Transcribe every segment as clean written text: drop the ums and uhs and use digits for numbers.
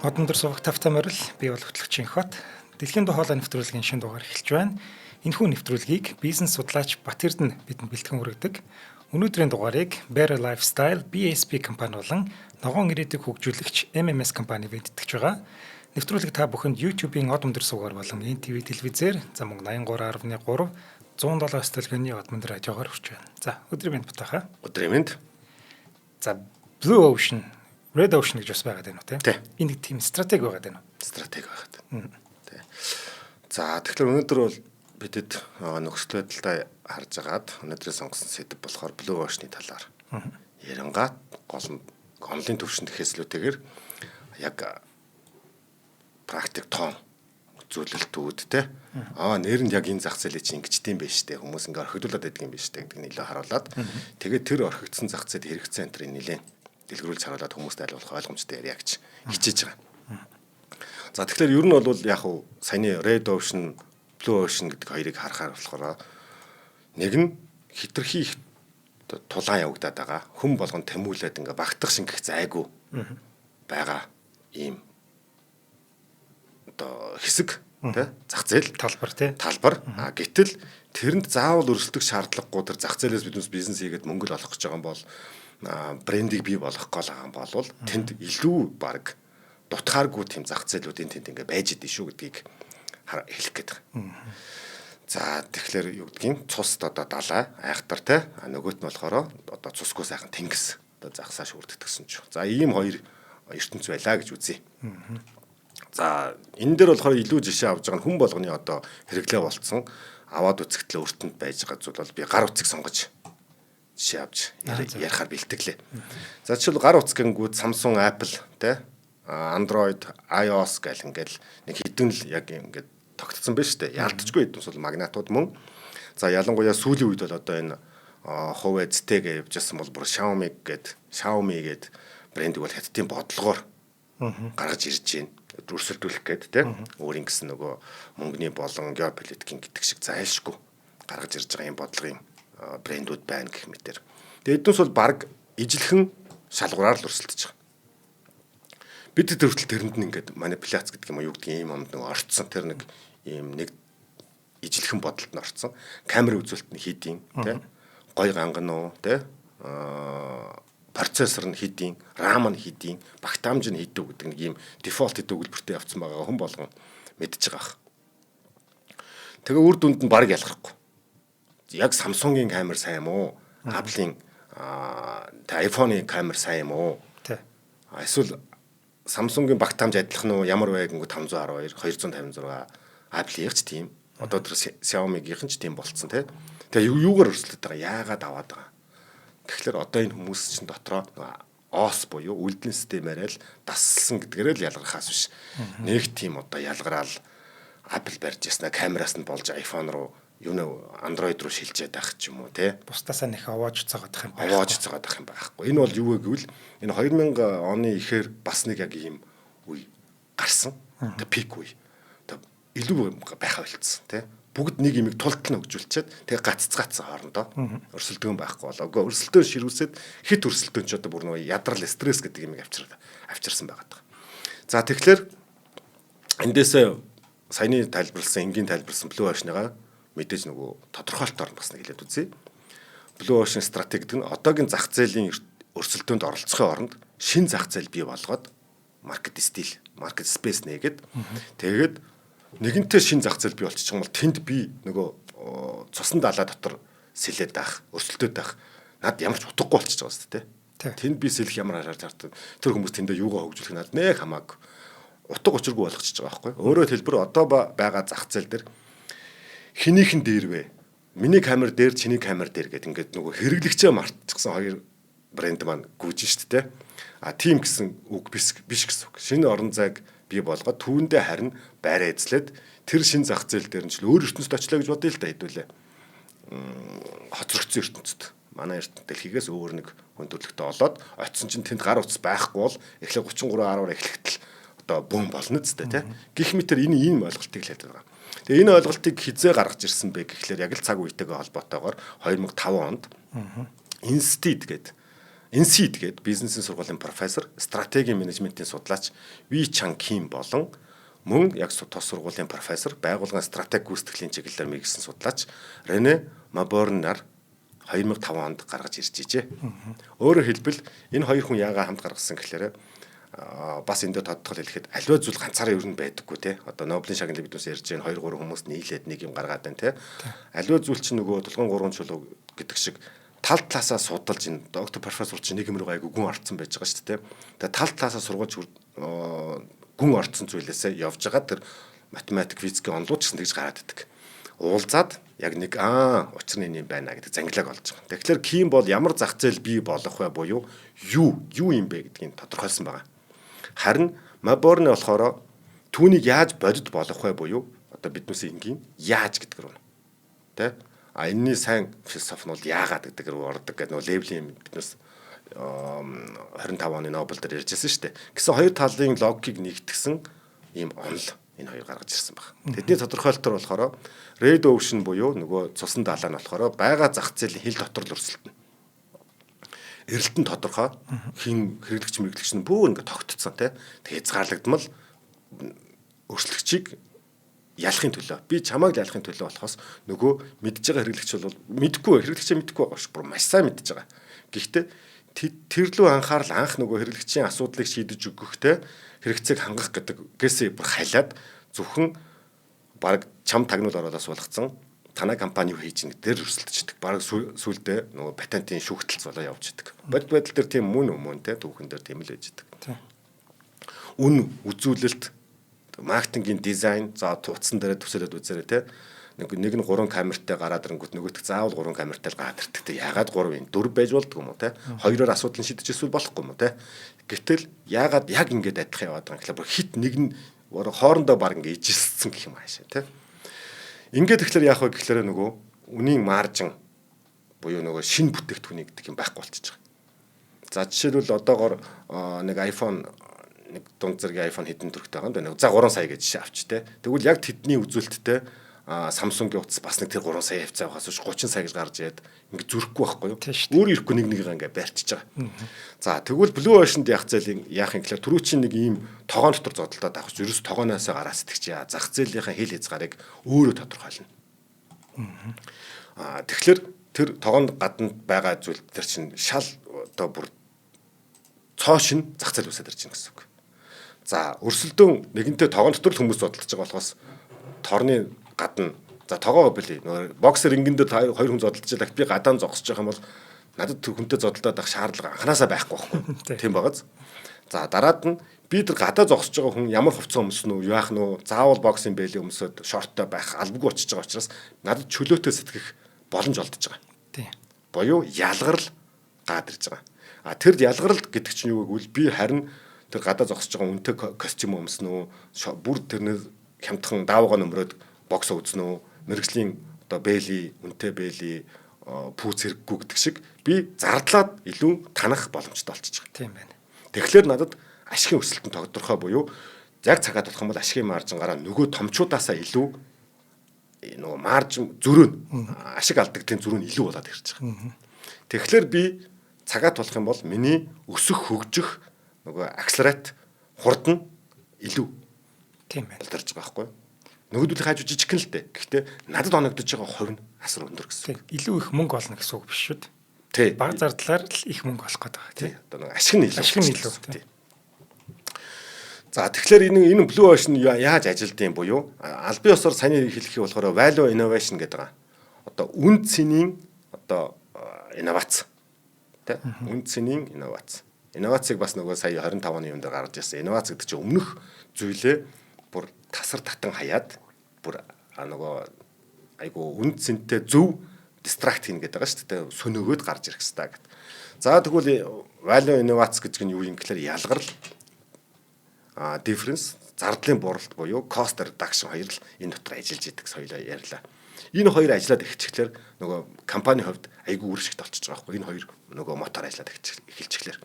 Одон дөр суваг тавтай морил, би бол хөтлөгчийн хот. Дэлхийн дуу хоолой нэвтрүүлгийн шинэ дугаар эхэлж байна. Энэхүү нэвтрүүлгийг бизнес судлаач Бат Эрдэнэ бидэнд бэлтгэн хүргэдэг. Өнөөдрийн дугаарыг Better Lifestyle BSP компани болон ногоон ирээдүйг хөгжүүлэгч MMS компани бэлтгэж байгаа. Нэвтрүүлэг та бүхэнд YouTube-ийн Од өндөр сувгаар болон NTV телевизээр за мөн 83.3 107 стөлгөний Од өндөр радиогоор хүрч байна. За, өдрийн мэнд Батаха. Өдрийн мэнд. За, Blue Ocean, Red Ocean гэж бас байгаад байна уу, те? Энэ нэг тийм стратеги байгаад байна уу? Стратеги байгаад. Тий. За, тэгэхээр өнөөдөр бол бидэд нөхцөл байдлаа харж агаад өнөөдрийн сонгосон сэдэв болохоор Blue Ocean-ы талаар ярингаа гол нь онлын төвшөнд гэхээс илүүтэйгээр яг практик том үзүүлэлтүүд, те, нэр нь яг энэ зах зээлийг чинь ингэждэм байх штэ, хүмүүс ингээ орхигдуулаад байдаг юм биш штэ гэдэг нь илүү харуулад, тэгээд тэр орхигдсон зах зээл хэрэгцээ энтрийг нэлээд дэлгэрүүлж харуулад хүмүүст аль болох ойлгомжтой ярья гэж хичээж байгаа. За, тэгэхээр ер нь бол яг уу саяны Red Ocean, Blue Ocean гэдэг хоёрыг харахаар болохоор нэг нь хитрхи их тулаан явагдаад байгаа. Хүн болгон тэмүүлээд ингээ багтах шингэх зайгүй байгаа ийм одоо хэсэг, тий, зах зээл. Талбар, тий. Талбар. А гэтэл тэрэнд заавал өрсөлдөх шаардлагагүй, тэр зах зээлээс биднес бизнес хийгээд мөнгө л олох гэж байгаа юм бол, брендийг бий болгох гол байгаа юм бол тэнд илүү баг дутхааргүй тийм зах зээлүүдийн тэнд ингээ байж идэв шүү гэдгийг хэлэх гээд байгаа. За, тэгэхээр юу гэдгийг цуст одоо далай айхтар, те, а нөгөөт нь болохоор одоо цусгүй сайхан тэнгис одоо загсаа шүрддэг гэсэн ч. За, ийм хоёр ертөнц байлаа гэж үзье. За, энэ дээр болохоор илүү жишээ авч байгаа нь хүн болгоны одоо хэрэглээ болцсон, аваад үзэхтлээ өртөнд байж байгаа зүйл бол би гар утсыг сонгож жишээ авч ярихаар бэлтгэлээ. За, жишээл гар утас гэнгүүт Samsung, Apple, те, Android, iOS гэл ингээл нэг хэдэн л яг ингээд тогтцсон байна шүү дээ. Ялдчгүй хэдэн бол магнатууд мөн. За, ялангуяа сүүлийн үед бол одоо энэ Huawei, ZTE гэж явж байсан бол бүр Xiaomi гээд брендийг бол хятадын бодлогоор гаргаж ирж байна. Өрсөлдүүлэх гээд, те, өөрийн гэсэн нөгөө мөнгөний болон геополитикийн гэдэг шиг зайлшгүй гаргаж ирж байгаа юм бодлогын брэндүүд байна гэх мэтэр. Тэгээд эднээс бол баг ижилхэн шалгуураар л өрсөлдөж байгаа. Бид тэр хүртэл тэрэнд нь ингээд манипуляц гэдэг юм уу, юу гэдэг юм юмд нэг орцсон, тэр нэг ийм нэг ижилхэн бодолд нь орцсон. Камер үзүүлэлт нь хийдин, те, гой ганган уу, те, процессор нь хэдийн, RAM нь хэдийн, багтаамж нь хэдүү гэдэг нэг ийм default хэдүү өгүүлбэртэй явцсан байгаа хүн болгон мэдж байгаа ах. Тэгээ үр дүнд нь баг ялгархгүй. Яг Samsung-ийн камер сайн юм уу? Apple-ийн, iPhone-ы камер сайн юм уу? Тий. Эсвэл Samsung-ийн багтаамж адилхан уу? Ямар вэ гэнгүүт 512, 256, Apple-ийн ч тийм. Одоо тэр Xiaomi-гийнх нь ч тийм болцсон, тий. Тэгээ юугаар өрсөлдөд байгаа? Яагаад аваад байгаа? Тэгэхээр одоо энэ хүмүүс чинь дотроо OS буюу үйлдлийн системээр л дассан гэдгээрээ л ялгархаас биш. Нэг тийм одоо ялгараал Apple барьж яснаа камераас нь болж iPhone руу юу нэ Android руу шилжээд байх ч юм уу, те. Бусдаасаа нэх овоож цоогоодох юм байхгүй. Овоож цоогоодох юм байхгүй. Энэ бол юу вэ гэвэл энэ 2000 оны ихээр бас нэг яг ийм үе гарсан. Тэ, peak үе. Тэ, илүү байхаа болцсон, те, бүгд нэг имийг тултал нь хөгжүүлчихэд тэгээ гацц гацсан хоорондоо өрсөлдөөн байхгүй болоо. Үгүй, өрсөлдөөн ширүүсэд хит өрсөлдөөн ч одоо бүр нөгөө ядрал, стресс гэдэг имийг авчирсан байгаа даа. За, тэгэхээр эндээсээ саяны тайлбарласан, энгийн тайлбарласан Blue Ocean-ыгаа мэдээж нөгөө тодорхойлолтоор бас нэг хэлээд үзье. Blue Ocean стратеги гэдэг нь одоогийн зах зээлийн өрсөлдөөнд оролцохын оронд шин зах зээл бий болгоод market steal, market space нээгээд, тэгээд нэгэнтээ шин зах зээл бий болчих юм бол тэнд би нөгөө цусан далай дотор сэлээд байх, өрсөлдөөд байх над ямар ч утгагүй болчихж байгаа шүү дээ. Тэнд би сэлэх ямар хараар тэр хүмүүс тэндээ юугаа хөгжүүлэх надад нэ хамаагүй, утга учиргүй болгочихж байгаа байхгүй. Өөрөөр хэлбэл, одоо байгаа зах зээл дээр хинийхэн дээр вэ? Миний камер дээр, чиний камер дээр гэдэг ингээд нөгөө хэрэглэгчээ мартчихсан хоёр брэнд маань гүйж штэ, тэ. А тийм гэсэн үг биш биш гэсэн үг. Шинэ орон зайг бий болгоод түүндээ харин байраа эзлээд тэр шин зах зээл дээр нь ч өөр ертөнцид очлоо гэж бодъё л да хэдүүлээ. Хоцрогдсон ертөнцид. Манай ертөнц дэлхийгээс өөр нэг хүн төрөлхтөө олоод очисон чинь тэнд гар утас байхгүй бол эхлээ 33.10-аар эхлэхдээ одоо бөм болно ч тий. Гэх мэтэр энэ ийм ойлголтыг л хэлдэг байгаа. Тэгээ энэ ойлголтыг хизээ гаргаж ирсэн бэ гэхлээр яг л цаг үетэйгээ холбоотойгоор 2005 онд Instead гэдэг INSEAD гээд бизнесийн сургуулийн профессор, стратегийн менежментийн судлаач Ви Чан Ким болон мөн яг тос сургуулийн профессор, байгууллагын стратеги гүйцэтгэлийн чиглэлээр мэргэсэн судлаач Рене Маборнаар 2005 онд гаргаж ирж ижээ. Өөрөөр хэлбэл, энэ хоёр хүн яагаад хамт гаргасан гэхээр бас энэ дээр тодтгол хэлэхэд аливаа зүйл ганцаараа ер нь байдаггүй те. Одоо Нобелийн шагналыг биднээс ярьж байгаа, 2 3 хүмүүс нийлээд нэг юм гаргаад байна те. Аливаа зүйл чинь нөгөө тулгын гурван чулуу гэдэг шиг тал талаасаа судалж, энэ доктор, профессор чинь нэг юм руу айгу гүн орцсон байж байгаа шүү дээ. Тэгээ тал талаасаа сургуулж гүн орцсон зүйлээсээ явж байгаа тэр математик, физикийн онолууд ч гэсэн тэгж гараад идэг. Уулзаад яг нэг учир нь юм байна гэдэг зангилааг олж байгаа. Тэгэхээр Ким бол ямар зах зээл бий болох вэ буюу юу юу юм бэ гэдгийг тодорхойлсон байгаа. Харин Маборны болохоор түүнийг яаж бодит болгох вэ буюу одоо биднээс энгийн яаж гэдэг рүү. Тэ? А энэний сайн философи нь бол яагаад гэдэг рүү ордог гэдэг нөгөө левлийн биднээс 25 оны Нобель дээр ярьж байсан шүү дээ. Гэсэн хоёр талын логикийг нэгтгсэн ийм онол энэ хоёр гаргаж ирсэн баг. Тэдний тодорхойлолтоор болохоор Red Ocean буюу нөгөө цусан далай нь болохоор байгаа зах зээлийн хил дотор л өрсөлдөнө. Эрэлтэн тодорхой, хин хэрэглэгч мэрглэгч нь бүр ингээ тогтцсон тий. Тэг хязгаарлагдмал өрсөлдөгчийг ялахын төлөө, би чамайг ялахын төлөө болохоос нөгөө мэдж байгаа хэрэглэгч бол мэдгүй, хэрэглэгчээ мэдгүй байгаа шүү. Бүр маш сайн мэдж байгаа. Гэхдээ тэр лүү анхаарал анх нөгөө хэрэглэгчийн асуудлыг шийдэж өгөхтэй хэрэгцээг хангах гэдэг гээсээ бүр халиад зөвхөн баг чам тагнуул ороолоо суулгацсан танай компани юу хийж ин дээр өрсөлдөж идэг. Бараг сүулдэ нөгөө патентын шүүхтэл золоо явж идэг. Бодит байдал дээр тийм мөн өмнө те түүхэн дээр тийм л байж идэг. Үн үзүүлэлт, маркетингийн дизайн, за утсан дээрээ төсөөлөд үзээрэй те. Нэг нэг нь 3 камертай гараад ирэнгүүт нөгөөх заавал 3 камертай л гараад ирдэг те. Яагаад 3 юм? 4 байж болдго юм уу те? Хоёроор асуудал нь шийдэж эсвэл болохгүй юм уу те? Гэтэл яагаад яг ингэж адилхан яваад байгаа юм гэхлээр бүр хит нэг нь хоорондоо баг ингэ ижилсэн гэх юм аашаа те. Ингээд тэгэхээр яах вэ гэхлээр нөгөө үнийн маржин буюу нөгөө шинэ бүтээгдэхүүний гэдэг юм байхгүй болчихж байгаа. За, жишээлбэл, одоогор нэг iPhone, нэг дунд зэргийн iPhone хэдэн төгрөгтэй байгаа юм бэ? За, 3 сая гэж жишээ авч те. Тэгвэл яг тэдний үзүүлэлттэй Samsung-ийн утас бас нэг тэр 3 сая хавцаа байхаас биш 30 сая гэж гарч ирээд ингэ зүрхгүй байхгүй юу? Өөр ирэхгүй нэг нэг ингээ барьчиж байгаа. За, тэгвэл Blue Ocean-д яах зээлийн яах юм гэхээр түрүүчийн нэг ийм тогоон дотор зодолдоод авах ч ерөөс тогооноосоо гараа сэтгэж яа зах зээлийнхаа хил хязгаарыг өөрөө тодорхойлно. Тэгэхээр тэр тогоонд гадна байгаа зүйл тэр чинь шал одоо бүр цоо шин зах зээл үүсээд ирж байна гэсэн үг. За, өрсөлдөөн нэгэнтээ тогоон дотор л хүмүүс зодолдож байгаа болохоос торны гадна, за, тогоо били нөгөө боксер рингэн дээр хоёр хүн зодолдож байгаа. Би гадаан зогсож байгаа юм бол надад тэр хүнтэй зодолдоод авах шаардлага анханасаа байхгүй байхгүй. Тийм байгааз. За, дараад нь би тэр гадаа зогсож байгаа хүн ямар хувцас өмснө үү, яах нь үү, заавал боксing бэлээ өмсөд шорттой байх албагүй очиж байгаа учраас надад чөлөөтэй сэтгэх боломж олдож байгаа. Буюу ялгарл гад ирж байгаа. А тэр ялгарл гэдэг чинь юу гэвэл би харин тэр гадаа зогсож байгаа үнэтэй костюм өмснө үү, бүр тэрнээс хямдхан даавуугаа нөмрөөд бокс үзнэ үү, мэргэжлийн одоо бэли, үнэтэй бэли, пүүц хэрэггүй гэдэг шиг би зардлаад илүү танах боломжтой болчихж байгаа. Тийм байна. Тэгэхээр надад ашигын өсөлт нь тодорхой буюу яг цагаад болох юм бол ашигын маржин гараа нөгөө томчуудаасаа илүү нөгөө маржин зөрөө нь, ашиг алдагдлын зөрөө нь илүү болоод ирж байгаа. Тэгэхээр би цагаат болох юм бол миний өсөх хөгжих нөгөө accelerate хурд нь илүү Тийм байна. болдорж байгаа байхгүй юу? Нөгөөдөл хажуу жижигхэн л дээ. Гэхдээ надад оногдож байгаа хувь нь асар өндөр гэсэн. Тийм. Илүү их мөнгө олно гэсэн үг биш шүү дээ. Тий. Бага зардлаар л их мөнгө олох гэдэг байгаа тий. Одоо нэг ашиг нь илүү. Ашиг нь илүү, тий. За, тэгэхээр энэ Blue Ocean яаж ажилдсан буюу албан ёсоор саяны хэлхийг болохоор value innovation гэдэг байгаа. Одоо үн цэнийн одоо инновац. Тэ? Үн цэнийн инновац. Инновацийг бас нөгөө сая 25 оны юм дээр гаргаж ирсэн. Инновац гэдэг чинь өмнөх зүйлээ бүр тасар татан хаяад бүр нөгөө айгу үн цэнтэй зөв distract хийнэ гэдэг байгаа шүү дээ. Сөнөөгөөд гарч ирэх хэрэгтэй гэдэг. За, тэгвэл value innovation гэж нь юу юм гэхээр ялгарл difference, зардлын бууралт буюу cost reduction хоёр л энэ дотор ажиллаж идэг соёлоо ярьлаа. Энэ хоёр ажиллаад эхэлчихлээр нөгөө компани хувьд айгүй үр ашигт болчихж байгаа байхгүй. Энэ хоёр нөгөө мотор ажиллаад эхэлчихлээр.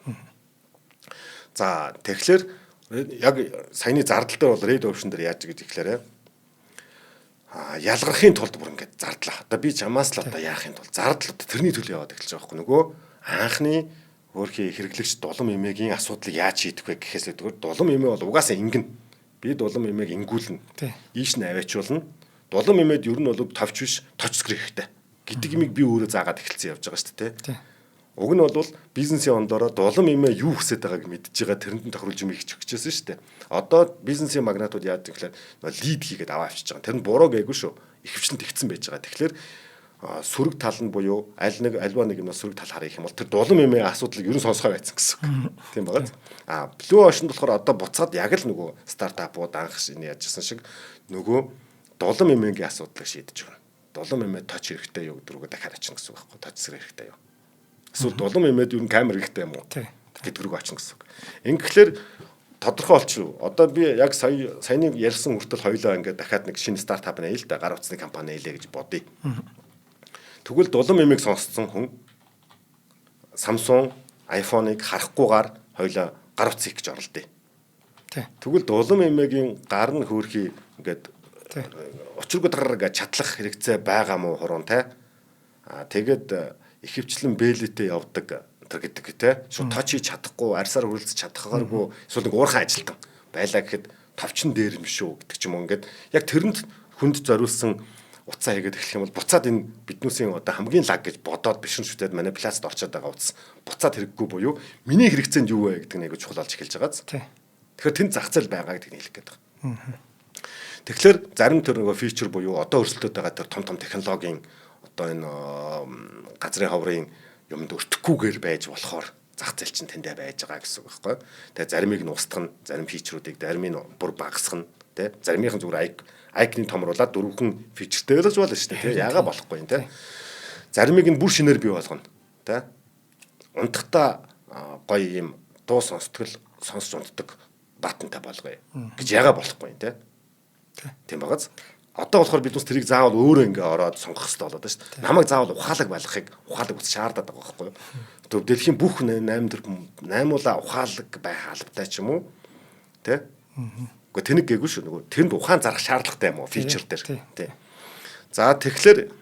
За, тэгэхээр яг саяны зардал дээр бол Red Ocean дээр яаж гэж ихлээрэ ялгархын тулд бүр ингээд зардлаа. Одоо би чамаас л одоо яахын тулд зардал одоо тэрний төлөө яваад эхэлж байгаа байхгүй. Нөгөө анхны Хөөрхий хэрэглэгч дулам эмээгийн асуудлыг яаж шийдэх вэ гэхээс илүүгээр дулам эмээ бол угаасаа ингэнэ. Би дулам эмээг ингүүлнэ. Ийш нь аваачуулна. Дулам эмээд ер нь бол товч биш, точ скрин хэрэгтэй гэдэг юмыг би өөрөө заагаад эхэлсэн явж байгаа шүү дээ. Уг нь бол бизнесийн ондороо дулам эмээ юу хүсэж байгааг мэдж байгаа, тэрэнд нь тохируулж юм их өгчээсэн шүү дээ. Одоо бизнесийн магнатууд яадаг гэхээр лид хийгээд аваа авчиж байгаа. Тэр нь буруу гээгүй шүү. Ихэвчлэн тэгсэн байж байгаа. Тэгэхээр сөрөг тал нь буюу аль нэг альва нэг юмнаас сөрөг тал харах юм бол тэр дулам эмээ асуудлыг ер нь сонсгоо байсан гэсэн үг. Тийм байгаа. А Blue Ocean болохоор одоо буцаад яг л нөгөө стартапууд анх энэ яжсэн шиг нөгөө дулам эмээгийн асуудлыг шийдэж өгнө. Дулам эмээ точ хэрэгтэй юу гэдэг рүүгээ дахиад очно гэсэн үг байхгүй. Точ зэрэг хэрэгтэй юу? Эсвэл дулам эмээд ер нь камер хэрэгтэй юм уу? Гэдэг рүү очно гэсэн үг. Ингэхлээр тодорхой болчихов. Одоо би яг сая саяны ярьсан хүртэл хоёлаа ингээд дахиад нэг шинэ стартап нээе л да, гар утасны компани нээлээ гэж бодъё. Тэгвэл дулам эмээг сонсцсон хүн Samsung iPhone-ыг харахгүйгээр хоёлаа гар утас хийх гэж оролдъё. Тэгвэл дулам эмээгийн гар нь хөөрхий ингээд учиргүй дарга гэж чадлах хэрэгцээ байгаа мó хурун те. Аа тэгээд ихэвчлэн бэлэтэй явдаг тэр гэдэг те. Шууд точ хийж чадахгүй, арьсаар хүрэлцэж чадхааргүй эсвэл нэг уурхай ажилтан байлаа гэхэд товчон дээр юм шүү гэдэг ч юм уу, ингээд яг тэрэнд хүнд зориулсан утсаа хийгээд эхлэх юм бол буцаад энэ биднүүсийн одоо хамгийн лаг гэж бодоод бишрэн шүтээд манипуляцид орчоод байгаа утас буцаад хэрэггүй буюу миний хэрэгцээнд юу вэ гэдэг нь айгуу чухал болж эхэлж байгааз. Тэгэхээр тэнд зах зээл байгаа гэдгийг хэлэх гээд байгаа. Тэгэхээр зарим тэр нөгөө фичер буюу одоо өрсөлдөд байгаа тэр том том технологийн одоо энэ газрын ховрын юмд өртөхгүйгээр байж болохоор зах зээл чинь тэндээ байж байгаа гэсэн үг байхгүй. Тэгээ заримыг нь устгах нь, зарим фичрүүдийг, заримыг нь бүр багасгах нь, тэ заримынх нь зүгээр айкны томруулаад дөрвөн фичертэй ойлгож болно шүү дээ, тэ яага болохгүй юм, тэ. Заримыг нь бүр шинээр бий болгоно, тэ. Унтахтаа гоё юм дуу сонсдгол сонсч унтдаг батантай болгоё гэж яага болохгүй юм, тэ. Тийм багаз. Одоо болохоор бид бас тэрийг заавал өөрөө ингээ ороод сонгох хэрэгтэй болоод байна шүү дээ. Намайг заавал ухаалаг байлгахыг ухаалаг ус шаардаад байгаа байхгүй юу? Тэр дэлхийн бүх 8 тэрбум наймуулаа ухаалаг байх албатай ч юм уу? Тэ? Гэхдээ тэнэг гээгүй шүү. Нөгөө тэнд ухаан зарах шаардлагатай юм уу? Фичер дээр. Тэ. За тэгэхээр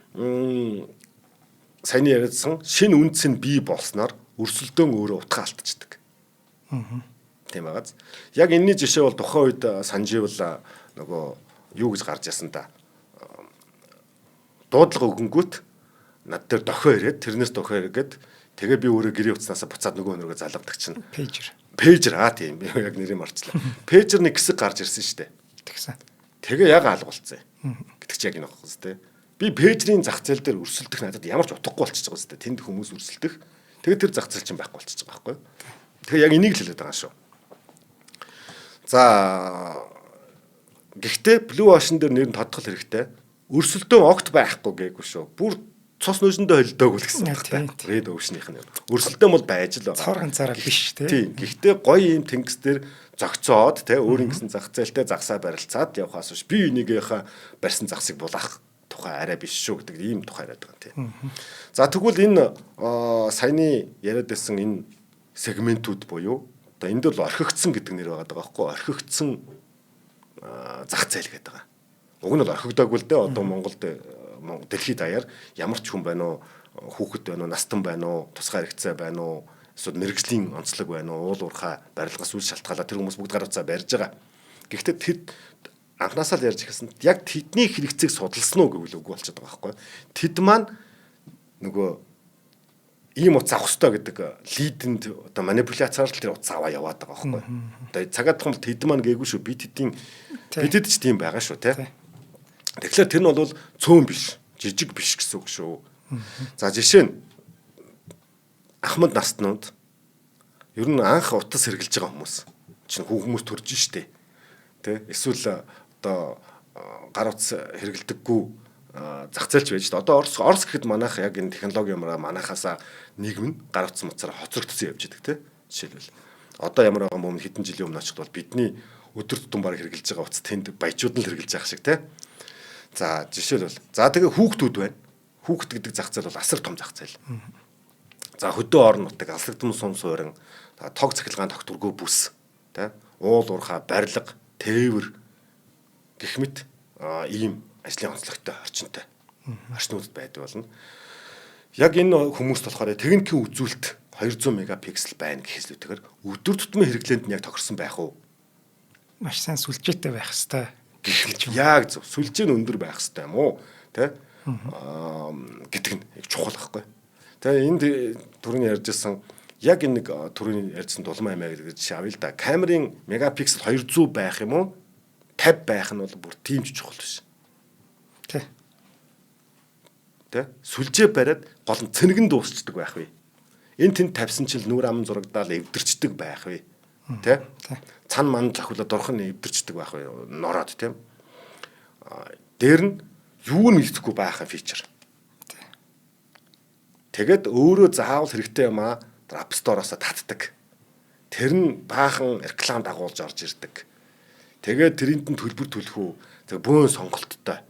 саяны яриадсан шинэ үндэс нь бий болсноор өрсөлдөөн өөрөө утгаа алдчихдаг. Тийм байгааз. Яг энэний жишээ бол тухайн үед Санживл нөгөө юу гэж гарч ясан да. Дуудлага өгөнгүүт над дээр дохио ирээд тэрнээс дохио иргээд тэгээ би өөрөө гэрээ утаснасаа буцаад нөгөө нөргөө залгадаг чинь. Пейжер. Пейжер аа тийм би яг нэрийг марчлаа. Пейжер нэг хэсэг гарч ирсэн шүү дээ. Тэгсэн. Тэгээ яг алга болцсон гэдэг чи яг энэ багхгүй зү. Би пейжрийн зах зээл дээр өрсөлдөх надад ямар ч утгагүй болчихж байгаа зү. Тэнд хүмүүс өрсөлдөх. Тэгээ тэр зах зээл чинь байхгүй болчихж байгаа байхгүй. Тэгэхээр яг энийг л хэлээд байгаа шүү. За гэхдээ Blue Ocean дээр нэр нь тодтол хэрэгтэй. Өрсөлдөөн огт байхгүй гээгүй шүү. Бүр цус нүсэндээ холдоогүй л гэсэн байна. Red Ocean-ийнх нь. Өрсөлдөөн бол байж л байгаа. Цор ганцаараа биш тий. Тийм. Гэхдээ гоё юм тэнгис дээр зогцоод тий өөрийн гэсэн зах зээлтэй загсаа барилцаад явхаас биш. Би энийгийнхаа барьсан загсыг булаах тухай арай биш шүү гэдэг ийм тухай яриад байгаа тийм. За тэгвэл энэ саяны яриад байсан энэ сегментүүд буюу одоо энд бол орхигдсон гэдэг нэр байгаа байхгүй орхигдсон зах зээл гэдэг байгаа. Уг нь бол орхигдоогүй л дээ. Одоо Монголд дэлхийд даяар ямар ч хүн байна уу, хүүхэд байна уу, настан байна уу, тусгай хэрэгцээ байна уу, эсвэл мэрэгжлийн онцлог байна уу, уул уурхай барилгаас үл шалтгаалаад тэр хүмүүс бүгд гар утсаа барьж байгаа. Гэхдээ тэд анхнаасаа л ярьж эхэлсэн. Яг тэдний хэрэгцээг судалсан уу гэвэл үгүй болчиход байгаа байхгүй. Тэд маань нөгөө ийм утас авах ёстой гэдэг лидэнд одоо манипуляцаар л тэр утас аваа яваад байгаа байхгүй. Одоо цагаат тухам тэд маань гээгүй шүү. Би тэдийн бидэд ч тийм байгаа шүү те. Тэгэхээр тэр нь бол цөөн биш, жижиг биш гэсэн үг шүү. За жишээ нь ахмад настнууд ер нь анх утас хэрглэж байгаа хүмүүс чинь хүмүүс төрж штэ. Тэ? Эсвэл одоо гар утас хэргэлдэггүй зах зээлч байж та. Одоо Орос гэхэд манайх яг энэ технологи юмраа манайхаасаа нийгэм нь гар утас муцаараа хоцрогдсон явж идэг те. Жишээлбэл одоо ямар байгаа юм хэдэн жилийн өмнө очиход бол бидний өдөр тутам баг хэрглэж байгаа утас тэнд баячууд нь л хэрглэж байгаа шиг те. За жишээлбэл за тэгээ хүүхдүүд байна. Хүүхд гэдэг зах зээл бол асар том зах зээл. За хөдөө орон нутаг, алсагдсан сум суурин, тог цахилгаан тогтворгүй бүс, тэ уул уурхай, барилга, тээвэр гэх мэт ийм ажлын онцлогтой орчинтой орчнуудад байдаг болно. Яг энэ хүмүүст болохоор техникийн үзүүлэлт 200 мегапиксел байна гэхээс илүүтэйгээр өдөр тутмын хэрэглээнд нь яг тохирсон байх уу? Маш сайн сүлжээтэй байх хэвээр гэх юм. Яг зөв. Сүлжээ нь өндөр байх хэвээр юм уу? Тэ? Гэдэг нь яг чухал байхгүй. Тэгээ энд түрүүний ярьжсэн яг энэ нэг түрүүний ярьжсэн дулмаа аймаа гэдэг жишээ авъя л да. Камерын мегапиксел 200 байх юм уу? 50 байх нь бол бүр тийм ч чухал биш. Тэ. Тэ? Сүлжээ бариад гол нь цэнэгэн дуусчдаг байх вэ? Энэ тэнд тавьсан чил нүүр ам зурагдаал эвдэрчдэг байх вэ? Тэ? Цан ман зохиолоо дурхан эвдэрчдэг байх вэ? Нороод тийм. Дээр нь юу нь мэддэхгүй байхын фичер. Тэгээд өөрөө заавал хэрэгтэй юм аа App Store-оос татдаг. Тэр нь баахан реклам дагуулж орж ирдэг. Тэгээд тэрэнд нь төлбөр төлөх үү? Тэгээ бөөн сонголттой.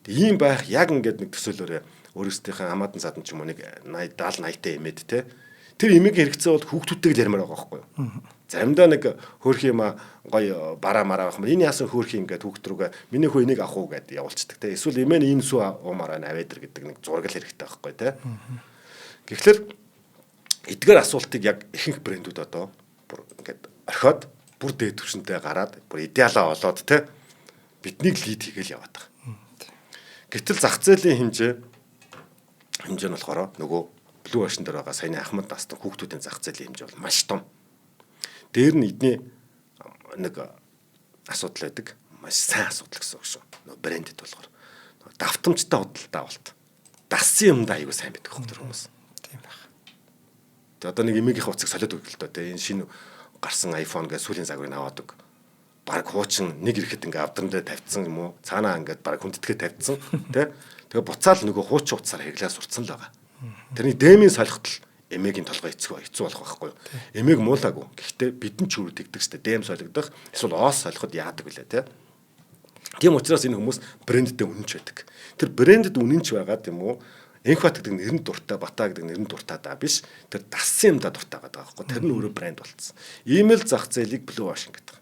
Тэг ийм байх яг ингээд нэг төсөөлөөрэй өөрөөсдийнхээ хамаатан садан ч юм уу нэг 80 70 80-тай эмээд те. Тэр эмээгийн хэрэгцээ бол хүүхдүүдтэйг л ярмаар байгаа байхгүй юу? Заримдаа нэг хөөрхи юм гоё бараа мараа байх юм. Энэ яасан хөөрхи ингээд хүүхд рүүгээ миний хөө энийг авах уу гэд явуулцдаг те. Эсвэл эмээ нь энэ сүү уумаар байна аваад ир гэдэг нэг зураг л хэрэгтэй байхгүй те. Гэхдээ эдгээр асуултыг яг ихэнх брэндүүд одоо бүр ингээд орхиод бүр дээд түвшинтэй гараад бүр идеалаа олоод те биднийг lead хийгээл яваад байгаа. Гэтэл зах зээлийн хэмжээ нь болохоор нөгөө Blue Ocean дээр байгаа саяны ахмад насны хүүхдүүдийн зах зээлийн хэмжээ бол маш том. Дээр нь эдний нэг асуудал байдаг. Маш сайн асуудал гэсэн үг шүү. Нөгөө брэндэд болохоор давтамжтай худалдаа авалт. Дассан юмдаа аягүй сайн байдаг хөх тэр хүмүүс. Тийм байх. Тэгээ одоо нэг эмээгийнх утсыг солиод өгөл л доо. Тэгээ энэ шинэ гарсан iPhone гэж сүүлийн загварыг аваад өг. Бараг хуучин нэг ирэхэд ингээ авдран дээр тавьчихсан юм уу? Цаанаа ингээд бараг хүндэтгэ тавьчихсан тий. Тэгээ буцаал нөгөө хуучин утсаар хэрэглээ сурцсан л байгаа. Тэрний дэмийн солихтол эмээгийн толгой хэцүү болох байхгүй юу? Эмээг муулаагүй. Гэхдээ бидэн ч өөрөө тэгдэг штэ. Дэм солигдох эсвэл оос солиход яадаг вүлээ тий. Тийм учраас энэ хүмүүс брэндэд үнэнч байдаг. Тэр брэндэд үнэнч байгаа юм уу? Энхбат гэдэг нэрэнд дуртай, Бата гэдэг нэрэнд дуртай даа биш. Тэр дассан юмдаа дуртай байгаа байхгүй. Тэр нь өөрөө брэнд болцсон. Ийм л зах зээлийг Blue Ocean гэдэг.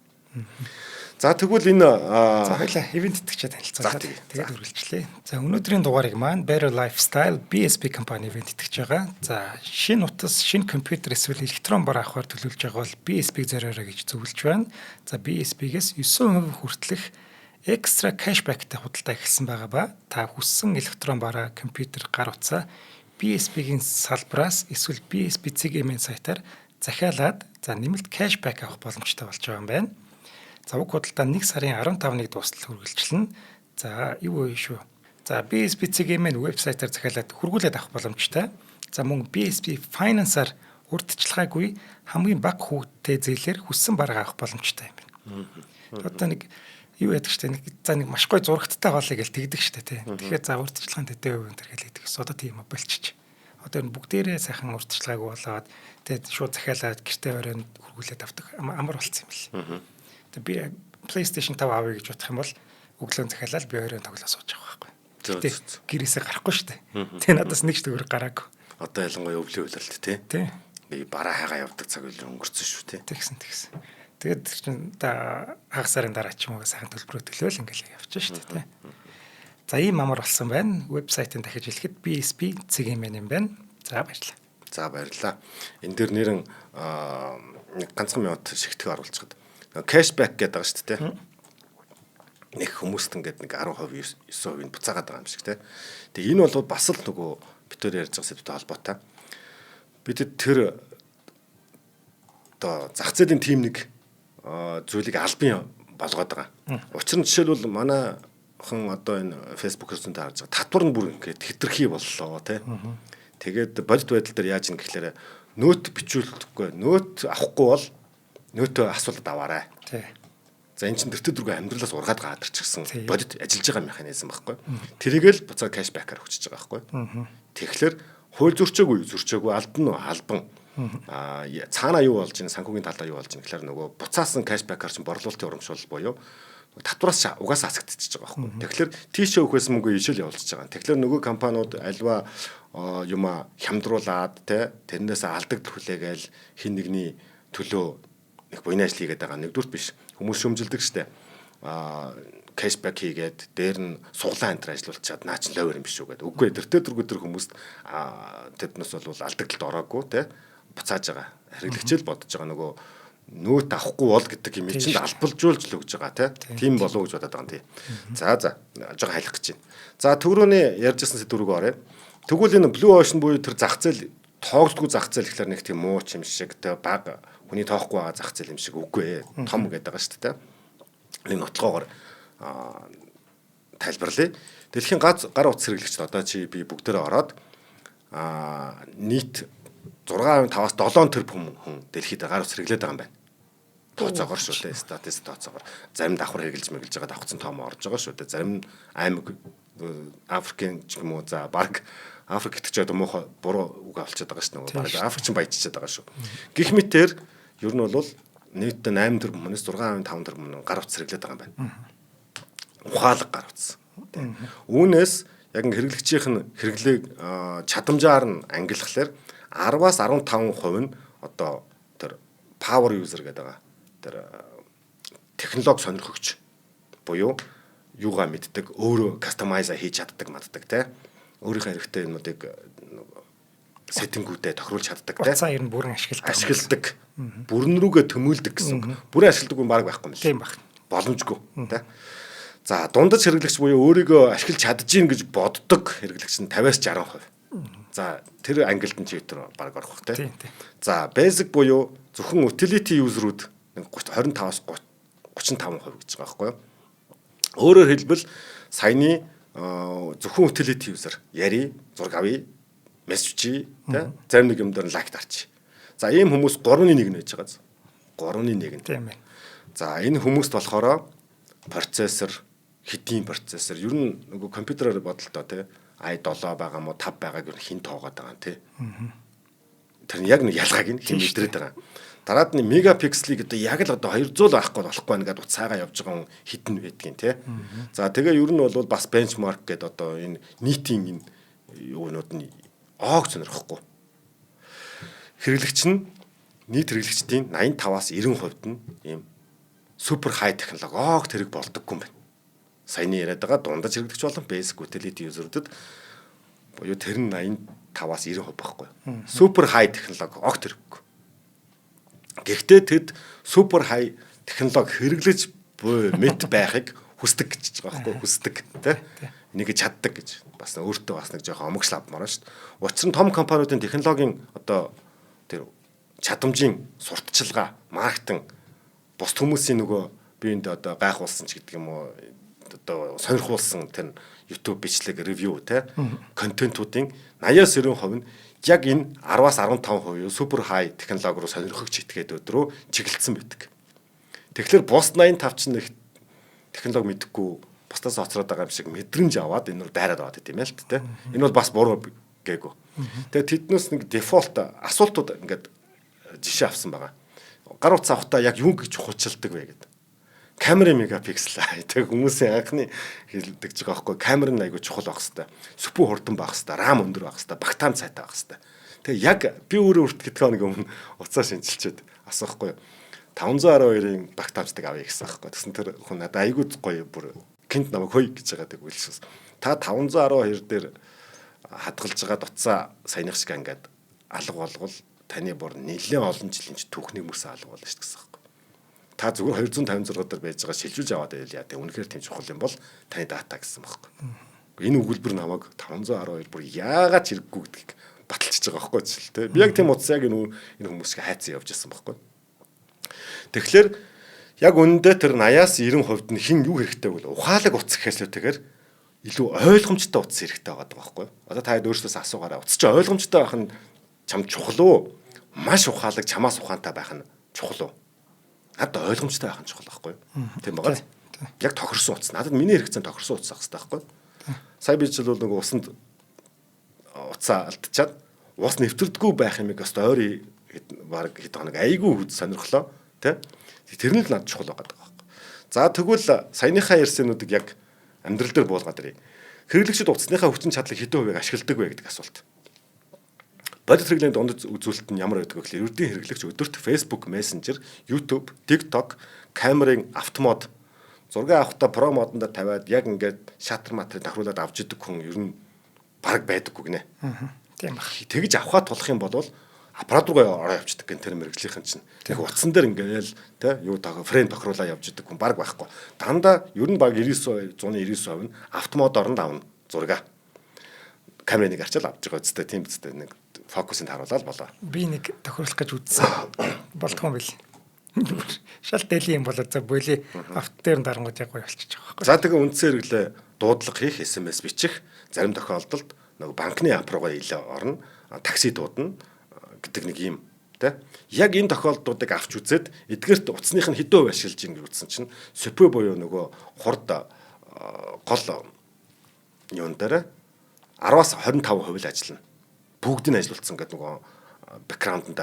За тэгвэл энэ за хоёлаа ивент итгэгчээ танилцуулаад тэгээд үргэлжлэе. За өнөөдрийн дугаарыг маань Better Lifestyle BSP компани ивент итгэж байгаа. За шинэ утас, шинэ компьютер эсвэл электрон бар авахар төлөвлөж байгаа бол BSP-г зориорой гэж зөвлөж байна. За BSP-гээс 9% хүртэлх экстра cashback-тай худалдаа эхэлсэн байгаа ба та хүссэн электрон бараа, компьютер, гар утсаа BSP-гийн салбараас эсвэл BSP цэг MN сайтаар захиалаад за нэмэлт cashback авах боломжтой болж байгаа юм байна. За уг худалдаа 1 сарын 15-ны дуустал үргэлжлэнэ. За юу вэ шүү. За BSP цэг MN вебсайтаар захиалаад хөргүүлээд авах боломжтой. За мөн BSP Finance-аар урьдчилгаагүй хамгийн бага хүүтэй зээлээр хүссэн бараа авах боломжтой юм байна. Одоо нэг юу яадаг штэ нэг за нэг маш гоё зурагттай хоолыг гэл тэгдэг штэ тий. Тэгэхээр за урьдчилгаан тэдэн хувь энэ төр гэлээдэг. Одоо тийм болчих. Одоо энэ бүгдээрээ сайхан урьдчилгаагүй болоод тэгээд шууд захиалаад гэртээ оройн хөргүүлээд авдаг амар болцсон юм бэл. Тэгээд би PlayStation 5 авъя гэж бодох юм бол өглөө захиалаад би оройн тоглоо сууж байгаа байхгүй. Гэтэ гэрээсээ гарахгүй штэ. Тэгээ надаас нэг ч төгрөг гараагүй. Одоо ялангуяа өвлийн улиралд тий. Тий. Би бараа хайгаа явдаг цаг үйл өнгөрцөн шүү тий. Тэгсэн тэгсэн. Тэгээд тэр чинь хагас сарын дараа ч юм уу сайхан төлбөрөө төлөөл ингээл явчих шүү дээ тий. За ийм амар болсон байна. Вебсайтыг дахиж хэлэхэд BSP цэг MN юм байна. За баярлалаа. За баярлалаа. Энэ дээр нэрэн нэг ганцхан минут шигтгэх оруулчихад. Cashback гэдэг байгаа шүү дээ. Нэг хүмүүст ингээд нэг 10%, 9% буцаагаад байгаа юм шиг тий. Тэгээ энэ бол бас л нөгөө бид хоёр ярьж байгаа сэдвтэй холбоотой. Бидэд тэр одоо зах зээлийн тим нэг зүйлийг албан болгоод байгаа. Учир нь жишээлбэл манайхан одоо энэ Facebook хөрсөндөө харж байгаа татвар нь бүр ингээд хэтэрхий боллоо тий. Тэгээд бодит байдал дээр яаж юм гэхлээр нөт бичүүлэхгүй, нөт авахгүй бол нөтөө асуулт аваарай. Тий. За эн чинь тэртээ дөрвөө амьдралаас ургаад гадарчихсан бодит ажиллаж байгаа механизм байхгүй. Тэрийг л буцаа cashback-аар өгчөж байгаа байхгүй. Тэгэхээр хууль зөрчөөгүй, зөрчөөгүй, албан уу, албан. Цаанаа юу болж байна, санхүүгийн талаа юу болж байна гэхээр нөгөө буцаасан cashback-аар чинь борлуулалтын урамшуул буюу татвараас угаасаа асагдчихж байгаа байхгүй. Тэгэхээр тийшээ өгөхөөс мөнгө ишэл явуулчихж байгаа. Тэгэхээр нөгөө компаниуд альва юмаа хямдруулаад те тэрнээс алдагдал хүлээгээл хин нэгний төлөө нэг буйны ажил хийгээд байгаа нэгдүгürt биш. Хүмүүс шүмжилдэг штэ. Cashback хийгээд дээр нь суглаан энэ төр ажиллуулчаад наа чин ловер юм биш үү гэдэг. Үгүй ээ тэртээ дөргөө тэр хүмүүст тэднээс бол алдагдлалд ороогүй те. буцааж байгаа. Хэрэглэгчэл бодож байгаа нөгөө нөөт авахгүй бол гэдэг юм чинь албалжуулж л өгж байгаа тийм болов гэж бодоод байгаа юм тий. За за жоохон халих гэж байна. За түрүүний ярьжсэн сэдв рүү оръё. Тэгвэл энэ Blue Ocean буюу тэр зах зээл тоогддгүй зах зээл гэхэлэр нэг тийм муу ч юм шиг тэ баг хүний тоохгүй байгаа зах зээл юм шиг үгүй ээ. Том гэдэг байгаа шүү дээ. Нэг нотлогоогоор тайлбарлая. Дэлхийн гар утас хэрэглэгчид одоо чи би бүгдээрээ ороод нийт 6.5-аас 7 тэрбум хүн дэлхийд гар утас хэрэглээд байгаа юм байна. Тооцоогоор шүү дээ. Статистик тооцоогоор. Зарим давхар хэрэглэж мэглэж байгаа давхцсан тоом орж байгаа шүү дээ. Зарим аймаг Африкийн ч юм уу за баг Африк гэдэг ч одоо муухай буруу үг авчиад байгаа шүү дээ. Баг Африк ч баяжчихэд байгаа шүү. Гэх мэтэр ер нь бол нийтдээ 8 тэрбум хүнээс 6.5 тэрбум хүн гар утас хэрэглээд байгаа юм байна. Ухаалаг гар утас. Үүнээс яг ингэ хэрэглэгчийнх нь хэрэглээг чадамжаар нь ангилахлаар 10-аас 15% нь одоо тэр power user гэдэг байгаа. Тэр технологи сонирхогч буюу юугаа мэддэг, өөрөө customize хийж чаддаг маддаг те. Өөрийнхөө хэрэгтэй юмнуудыг setting үүдээ тохируулж чаддаг те. Утсаа ер нь бүрэн ашигладаг. Ашигладаг. Бүрэн рүүгээ төмөөлдөг гэсэн үг. Бүрэн ашигладаг хүн баг байхгүй юм л. Тийм баг. Боломжгүй те. За дундаж хэрэглэгч буюу өөрийгөө ашиглаж чадж гин гэж боддог хэрэглэгч нь 50-аас 60%. За тэр ангилд нь чи тэр баг орох бах те. За basic буюу зөвхөн utility user-үүд 25-аас 35% гэж байгаа байхгүй юу? Өөрөөр хэлбэл саяны зөвхөн utility user яри, зураг авъя, мессеж чи тэ зарим нэг юм дээр нь like дарч. За ийм хүмүүс 3-ны 1 нь байж байгаа. 3-ны 1 нь. Тийм байна. За энэ хүмүүст болохоор процессор хэдийн процессор ер нь нөгөө компьютероор бодолтой тий i7 байгаа мó 5 байгааг ер нь хэн тоогоод байгаа юм тий. Тэр нь яг нэг ялгааг нь хэн мэдрээд байгаа. Дараад нь мегапикселийг одоо яг л одоо 200 байхгүй болохгүй байна гэдээ утсаагаа явж байгаа хүн хитэн байдгийн тий. За тэгээ ер нь бол бас benchmark гэдэг одоо энэ нийтийн энэ юунууд нь оог сонирхохгүй. Хэрэглэгч нь нийт хэрэглэгчдийн 85-аас 90% нь ийм super high технологи оог тэрэг болдоггүй юм байна. Саяны яриад байгаа дундаж хэрэглэгч болон basic utility user-үүдэд буюу тэр нь 85-аас 90% байхгүй. Super high технологи огт хэрэггүй. Гэхдээ тэд super high технологи хэрэглэж буй мэт байхыг хүсдэг гэж байгаа байхгүй, хүсдэг тий. Энийг чаддаг гэж бас өөртөө бас нэг жоохон омогшл авмаар шүү дээ. Учир нь том компаниудын технологийн одоо тэр чадамжийн сурталчилгаа, маркетинг бус хүмүүсийн нөгөө биеинд одоо гайхуулсан ч гэдэг юм уу одоо сонирхуулсан тэр YouTube бичлэг, review те контентуудын 80-аас 90% нь яг энэ 10-аас 15% super high технологи руу сонирхогч этгээд рүү чиглэлсэн байдаг. Тэгэхээр бус 85 ч нэг технологи мэдэхгүй бусдаас оцроод байгаа юм шиг мэдрэмж аваад энэ рүү дайраад аваад идэм байл л те. Энэ бол бас буруу гээгүй. Тэгээ тэднээс нэг default асуултууд ингээд жишээ авсан байгаа. Гар утас авахдаа яг юу гэж чухалчилдаг вэ гэдэг. Камерын мегапиксел. Тэг хүмүүсийн анхны хэлдэг ч байгаа байхгүй. Камер нь айгүй чухал байх хэвээр. CPU хурдан байх хэвээр, RAM өндөр байх хэвээр, багтаам сайтай байх хэвээр. Тэгээ яг би өөрөө хүртэл хэдэн хоног өмнө утсаа шинчилчээд асуухгүй. 512-ын багтаамждаг авъя гэсэн аахгүй. Тэгсэн тэр хүн надад айгүй гоё бүр гинт намайг хөөе гэж байгаа тэг үйлсэс. Та 512 дээр хадгалж байгаа утсаа саяных шиг ингээд алга болгол таны бүр нэлээд олон жилийн чи түүхнийг мөрсөн алга болно шүү гэсэн аахгүй. Та зүгээр 256 дээр байж байгаа шилжүүлж аваад байвал яа тэг үнэхээр тийм чухал юм бол таны data гэсэн байхгүй. Энэ өгүүлбэр намайг 512 бүр яагаад ч хэрэггүй гэдгийг баталчихж байгаа байхгүй ч л тэ. Би яг тийм утас яг энэ хүмүүс шиг хайцсан явж байсан байхгүй. Тэгэхээр яг үнэндээ тэр 80-аас 90% нь хэн юу хэрэгтэй вэ? Ухаалаг утас гэхээс лүүтэйгээр илүү ойлгомжтой утас хэрэгтэй байгаа байхгүй. Одоо та хэд өөрсдөөс асуугаарай. Утас чи ойлгомжтой байх нь чам чухал уу? Маш ухаалаг чамаас ухаантай байх нь чухал уу? Надад ойлгомжтой байх нь чухал байхгүй юу? Тийм байгаа. Яг тохирсон утас. Надад миний хэрэгцээнд тохирсон утас ах хэрэгтэй байхгүй юу? Сая би жишээлбэл нөгөө усанд утсаа алдчихад ус нэвтэрдэггүй байх юмыг бас ойр баг хэд хоног айгүй хүд сонирхлоо тий. Тэр нь л надад чухал байгаа байхгүй. За тэгвэл саяныхаа ярьсануудыг яг амьдрал дээр буулгаад ирье. Хэрэглэгчид утасныхаа хүчин чадлыг хэдэн хувийг ашигладаг вэ гэдэг асуулт. Бодит хэрэглээний дундад үзүүлэлт нь ямар байдаг вэ гэхлээр ердийн хэрэглэгч өдөрт Facebook Messenger, YouTube, TikTok, камерын auto mode зураг авахдаа pro mode онд тавиад яг ингээд shutter матрыг давхруулаад авч идэг хүн ер нь бараг байдаггүй гинэ. Тийм баг. Тэгж авахаа тулах юм бол Аппарат руугаа ороо явчихдаг гэн тэр мэргэжлийнхэн чинь. Яг утсан дээр ингээл те юу тоо frame тохируулаа явж идэг хүн баг байхгүй. Дандаа ер нь баг 99% 199% нь auto mode оор нь авна зураг. Камерыг арчаал авч байгаа үстэй, тийм үстэй, нэг фокусыг харуулаад болоо. Би нэг тохируулах гэж үзсэн. Болдгоо юм бэл. Шал дэлийн юм болоо за боли авто дээр нь дарангууд яг гоё болчихж байгаа байхгүй. За, тэгээ үндсэн хэрэглээ дуудлага хийх, SMS бичих, зарим тохиолдолд нөгөө банкны app руугаа илүү орно, такси дуудана гэдэг нэг юм тэ. Яг энэ тохиолдлуудыг авч үзээд эдгээрт утасных нь хэдэн хувь ашиглаж ийн гэж үзсэн чинь CPU буюу нөгөө хурд гол юун дээр 10-аас 25% л ажиллана. Бүгдийг нь ажиллуулсан гэдэг нөгөө background-нд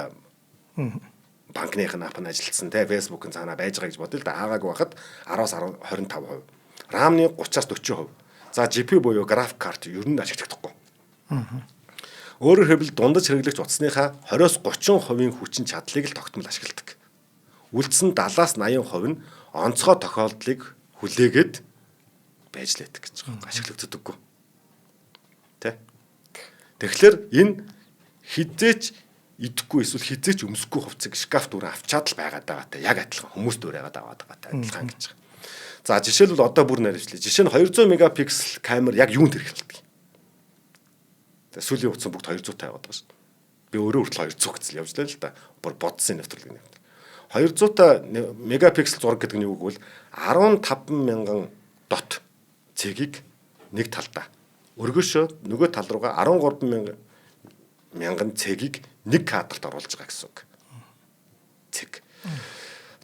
банкных нь app нь ажилласан те, Facebook-ын цаанаа байж байгаа гэж бодъё л да, аагаагүй байхад 10-аас 25%. RAM-ны 30-аас 40%. За, GPU буюу график карт ер нь ашиглахдаггүй. Өөрөөр хэлбэл, дундаж хэрэглэгч утасныхаа 20-оос 30% хүчин чадлыг л тогтмол ашигладаг. Үлдсэн 70-аас 80% нь онцгой тохиолдлыг хүлээгээд байж л байдаг гэж байгаа. Ашиглагддаггүй. Тэ? Тэгэхээр энэ хизээч идэхгүй эсвэл хизээч өмсөхгүй хувцсыг шкаф дүүрэн авчаад л байгаад байгаатай яг адилхан, хүмүүс дүүрээгээд аваад байгаатай адилхан гэж байгаа. За, жишээлбэл одоо бүр нарийвчлаа. Жишээ нь 200 мегапиксел камер яг юунд хэрэглэдэг? Тэгээ сүүлийн утсан бүгд 200 тавиад байгаа шүү. Би өөрөө хүртэл 200 гэсэн явж лээ л да. Бүр бодсон нэвтрүүлэг нэвтэр. 200 та мегапиксел зураг гэдэг нь юу гэвэл 15 мянган dot цэгийг нэг талдаа, өргөшөө нөгөө тал руугаа 13 мянган мянган цэгийг нэг кадрт оруулж байгаа гэсэн үг. Цэг.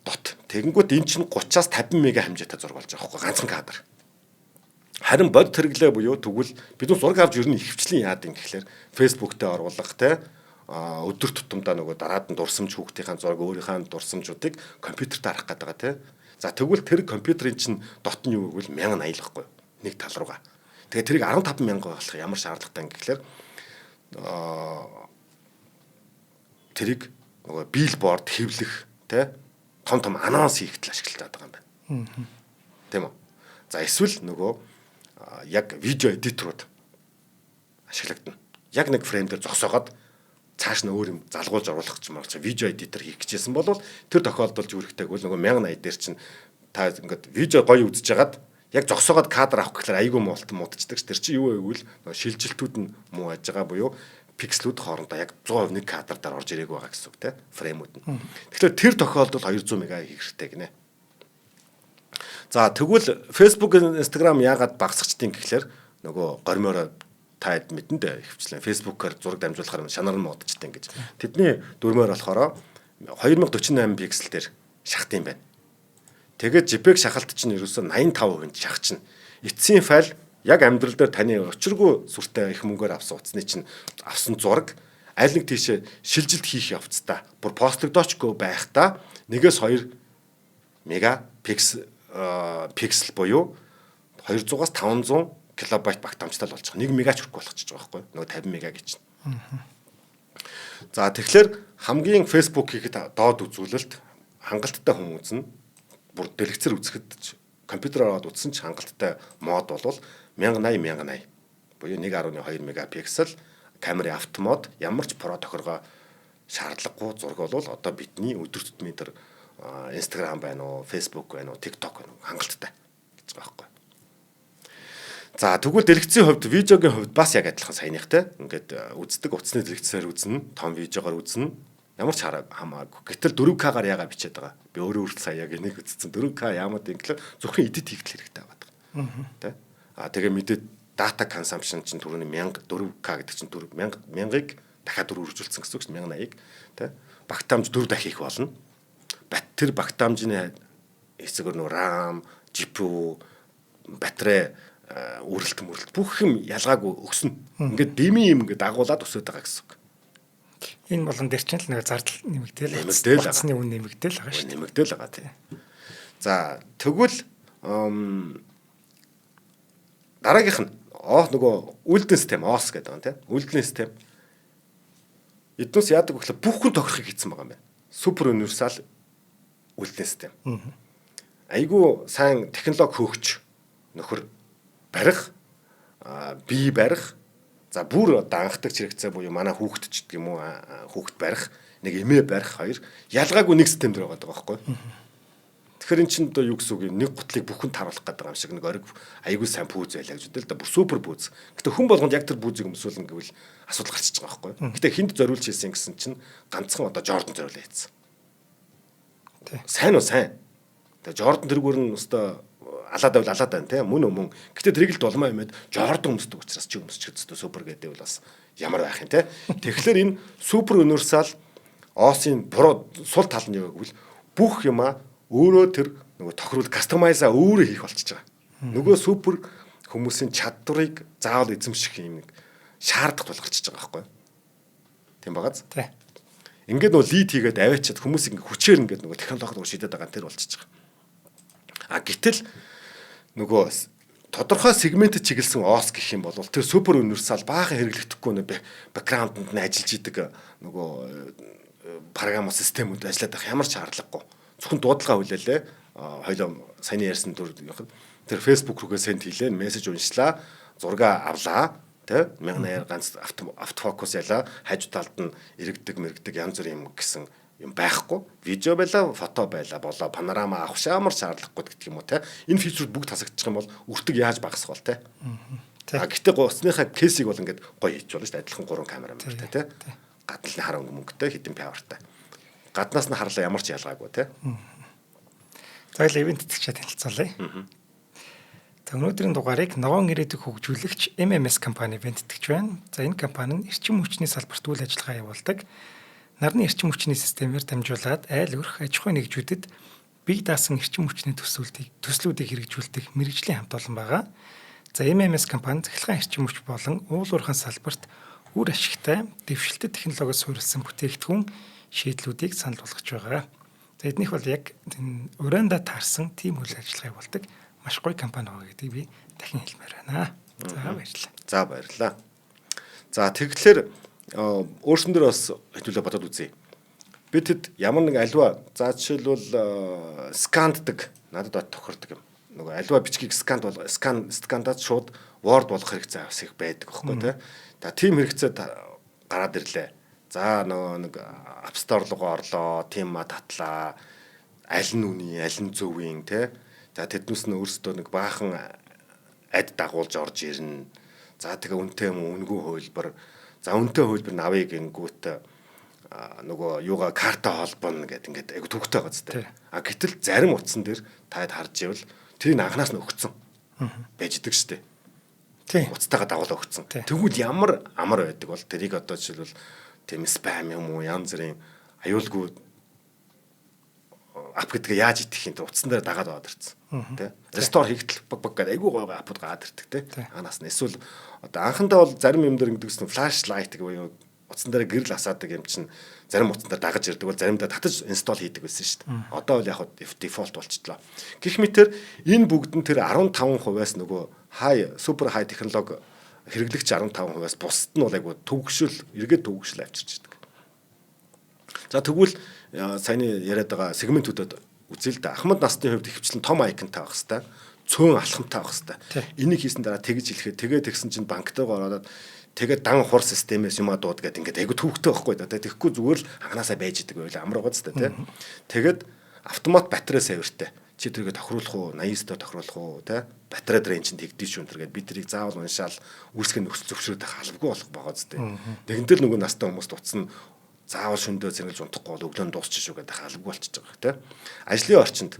Dot. Тэгэнгүүт эн чинь 30-аас 50 мега хэмжээтэй зураг болж байгаа байхгүй, ганцхан кадр. Харин бод хэрэглээ буюу тэгвэл бид нар зураг авч ер нь ихэвчлэн яадаг юм гэхлээр Facebook дээр оруулах те, өдөр тутамдаа нөгөө дараад нь дурсамж, хүүхдийнхаа зураг, өөрийнхөө дурсамжуудыг компьютерт харах гэдэг байгаа те. За, тэгвэл тэр компьютерын чинь dot нь юу гэвэл 1080 л байхгүй нэг тал руугаа. Тэгээ тэрийг 15 мянга болох ямар шаардлагатай юм гэхлээр тэрийг нөгөө billboard хэвлэх те, том том анонс хийхэд л ашиглаад байгаа юм байна. Тийм үү? За, эсвэл нөгөө яг видео editor ууд ашиглагдана. Яг нэг frame дээр зогсоогоод цааш нь өөр юм залгуулж оруулах ч юм уу, видео editor хийх гэжсэн бол тэр тохиолдолд юу хэрэгтэй гэвэл нөгөө 1080 дээр чинь та ингээд видео гоё үзэж хагаад яг зогсоогоод кадр авах гэхлээр айгүй муултан муудчихдаг ш. Тэр чинь юу вэ гэвэл нөгөө шилжилтүүд нь муу байж байгаа буюу пикселүүд хоорондоо яг 100% нэг кадр дээр орж ирээгүй байгаа гэсэн үг те, frame үүд нь. Тэгэхээр тэр тохиолдолд 200 мега хийх хэрэгтэй гинэ. За, тэгвэл Facebook, Instagram яагаад багасгачдیں гэхлээр нөгөө гормоороо та хэд мэдэн дээ, ихэвчлэн Facebook-аар зураг дамжуулахаар шанар нь модчтой гэж. Тэдний дүрмээр болохоор 2048 пиксел дээр шахт юм байна. Тэгээд JPEG шахалт чинь ерөөсөө 85% шахчихна. Эцсийн файл яг амьдрал дээр таны учиргүй сүртэй их мөнгөөр авсан утасны чинь авсан зураг аль нэг тийшээ шилжилт хийх явцдаа бүр постлогдоочгүй байхдаа 1-2 мегапиксел пиксел буюу 200-аас 500 килобайт багтаамжтай л болж байгаа. 1 мегач хүрэхгүй болгочихж байгаа байхгүй юу? Нөгөө 50 мега гэж. За, тэгэхээр хамгийн Facebook хийхэд доод үзүүлэлт хангалттай хүн үзнэ. Бүр дэлгэцэр үзэхэд, компьютероор ороод үзсэн ч хангалттай mode бол 1080 1080 буюу 1.2 мегапиксел камерын auto mode, ямар ч pro тохиргоо шаардлагагүй зураг бол одоо бидний өдөр тутмын тэр Instagram байна уу, Facebook байна уу, TikTok байна уу, хангалттай гэж байгаа байхгүй. За, тэгвэл дэлгэцийн хувьд, видеогийн хувьд бас яг адилхан саяныхтай. Ингээд үздэг утасны дэлгэцээр үзнэ, том видеогоор үзнэ. Ямар ч хамаагүй. Гэтэл 4K-гаар ягаа бичээд байгаа. Би өөрөө хүртэл сая яг энийг үзсэн. 4K яамад юм гэхэл зөвхөн edit хийх хэрэгтэй байгаа. Тэ? А тэгээ мэдээ data consumption чинь түрүүний 1000 4K гэдэг чинь 4 1000 мянгаыг дахиад дөрөв үржүүлсэн гэсэн үг чинь 1080-ыг тэ. Багтаамж дөрөв дахин их болно. Тэр багтаамжны хэсгээр нөө RAM, GPU, батарей үрэлт мөрөлт бүх юм ялгаагүй өснө. Ингээд дэмий юм ингээд дагуулад өсөд байгаа гэсэн үг. Энэ болон дээр чинь л нэг зардал нэмэгдээл, Нэмэгдээл байгаа. утасны үн нэмэгдээл байгаа шүү дээ. Нэмэгдээл байгаа тий. За, тэгвэл дараагийнх нь нөгөө үйлдлийн систем OS гэдэг байгаа тийм. Үйлдлийн систем. Эднүс яадаг вэ гэхэл бүх хүн тохирохыг хийсэн байгаа юм байна. Super universal үйлдлийн систем. Айгүй сайн технологи хөөгч нөхөр барих, бие барих, За бүр одоо анхдагч хэрэгцээ буюу манай хүүхэд ч гэдэг юм уу, хүүхэд барих, нэг эмээ барих хоёр ялгаагүй нэг систем дээр байгаа байхгүй. Тэгэхээр эн чинь одоо юу гэсэн үг юм, нэг гутлыг бүхэн таруулах гэдэг юм шиг нэг ориг айгүй сайн пүүз байлаа гэж үдэл да, бүр супер пүүз. Гэтэ хүн болгонд яг тэр пүүзийг өмсүүлнэ гэвэл асуудал гарчиж байгаа байхгүй. Гэтэ хүнд зориулж хийсэн гэсэн чинь ганцхан одоо Jordan зориулаа хийсэн. Сайн уу, сайн. Тэгээ Jordan тэргээр нь өстой алаад байвал алаад байна те, мөн мөн. Гэтэ тэрийг л дулмаа юмэд Jordan өмсдөг учраас чи өмсчих хэвээр супер гэдэг бол бас ямар байх юм те. Тэгэхээр энэ super universal OS-ын буруу сул тал нь юу гэвэл бүх юмаа өөрөө тэр нөгөө тохируул customize аа өөрөө хийх болчихж байгаа. Нөгөө супер хүмүүсийн чадварыг заавал эзэмших юм нэг шаардлага тулгарчиж байгаа байхгүй юу? Тийм багаз? Тий. Ингээд нөгөө lead хийгээд аваачаад хүмүүс ингээ хүчээр ингээд нөгөө технологи руу шидэд байгаа тэр болчихж байгаа. А гэтэл нөгөө тодорхой сегментэд чиглэсэн OS гэх юм бол тэр super universal баахан хэрэглэгдэхгүй нэ background анд нь ажиллаж идэг нөгөө програм системүүд ажиллаад байх ямар ч шаардлагагүй. Зөвхөн дуудлага хүлээлээ. Хоёлоо саяны ярьсан дүр тэр Facebook рүүгээ send хийлээ, мессеж уншлаа, зураг авлаа, тэ 1080 ганц автофокус ялаа, хажуу талд нь эргэдэг мэрэгдэг янз бүрийн юм гэсэн юм байхгүй. Видео байла, фото байла, болоо панорама авах ямар шаардлагагүй гэдэг юм уу те. Энэ feature үүд бүгд хасагдчих юм бол өртөг яаж багасах бол те. А гэтээ утасныхаа case ийг бол ингээд гоё хийж болно шүү дээ. Адилхан гурван камера мөртэй те. Гадна нь хар өнгө мөнгөтэй хэдэн power тай. Гаднаас нь харлаа ямар ч ялгаагүй те. За л ивээн тэтгэгчээ танилцуулъя. За, өнөөдрийн дугаарыг ногоон ирээдүйг хөгжүүлэгч MMS компани ивээн тэтгэгч байна. За, энэ компани нь эрчим хүчний салбарт үйл ажиллагаа явуулдаг. Нарны эрчим хүчний системээр дамжуулаад айл өрх аж ахуйн нэгжүүдэд бие даасан эрчим хүчний төслүүдийг хэрэгжүүлдэг мэргэжлийн хамт олон байгаа. За, MMS компани цахилгаан эрчим хүч болон уул уурхайн салбарт үр ашигтай дэвшилтэт технологиос суурилсан бүтээгдэхүүн шийдлүүдийг санал болгож байгаа. За, эднийх бол яг энэ уранда таарсан тийм үйл ажиллагаа явуулдаг маш гоё компани байгаа гэдгийг би дахин хэлмээр байна. За, баярлалаа. За, баярлалаа. За, тэгэхээр өөрсөн дээр бас хэдүүлээ бодоод үзье. Би тэд ямар нэг альва, за, жишээлбэл scan ддаг, надад бат тохирдог юм. Нөгөө альва бичгийг scan д бол scan даад шууд Word болгох хэрэгцээ бас их байдаг байхгүй тий. За, тийм хэрэгцээ гараад ирлээ. За, нөгөө нэг App Store руугаа орлоо, тийм ма татлаа. Аль нь үний, аль нь зөвийн тий. За, тэднээс нь өөрсдөө нэг баахан ad дагуулж орж ирнэ. За, тэгээ үнэтэй юм уу, үнэгүй хувилбар. За, үнэтэй хувилбар навыг гингүүт нөгөө юугаа карта холбоно гэд ингээд айгу төвхтэй байгаа зү. А гэтэл зарим утсан дээр таад харж ивэл тэрийг анханаас нь өгцөн байж идэг штэ. Утастайгаа дагуулаа өгцөн. Тэгвэл ямар амар байдаг бол тэрийг одоо жишээлбэл тийм spam юм уу, янз бүрийн аюулгүй app гэдгээ яаж итгэх юм, тэр утсан дээр дагаад аваад ирсэн. Тэ. Restore хийгтэл баг баг гэдэг айгүй гой гой app ууд гаад ирдэг тэ. Анаас нь эсвэл одоо анхандаа бол зарим юм дээр ингэдэгсэн flashlight буюу утсан дээр гэрэл асаадаг юм чинь зарим утсан дээр дагаж ирдэг бол заримдаа татаж install хийдэг байсан шүү дээ. Одоо бол яг default болчихлоо. Гэх мэтэр энэ бүгд нь тэр 15%-аас нөгөө high, super high технологи хэрэглэгч 15%-аас бусд нь бол айгүй төвөгшөл, эргээд төвөгшөл авчирч идэг. За, тэгвэл саяны яриад байгаа сегментүүдэд үзье л да. Ахмад насны хувьд ихэвчлэн том icon тай байх хэвээр, цөөн алхамтай байх хэвээр. Энийг хийсэн дараа тэгж хэлэхэд тэгээ тэгсэн чинь банктайгаа ороод тэгээд дан хур системээс юм а дууд гэдэг ингээд айгу төвхтэй байхгүй да. Тэгэхгүй зүгээр л анханасаа байж идэг байл амар байгаа зү тэ. Тэгээд автомат батарей савиртай. Чи тэргээ тохируулах уу, 89-д тохируулах уу, тэ? Батарей дээр эн чинь тэгдэж шүү энэ бид тэрийг заавал уншаал үүсгэн нөхцөл зөвшөөрöd байх албагүй болох байгаа зү. Тэгэнтэл нөгөө настай хүмүүс утсан заавал шөндөө зэрэглэж унтахгүй бол өглөө нь дуусчих шүү гэдэг албагүй болчихж байгаа тэ. Ажлын орчинд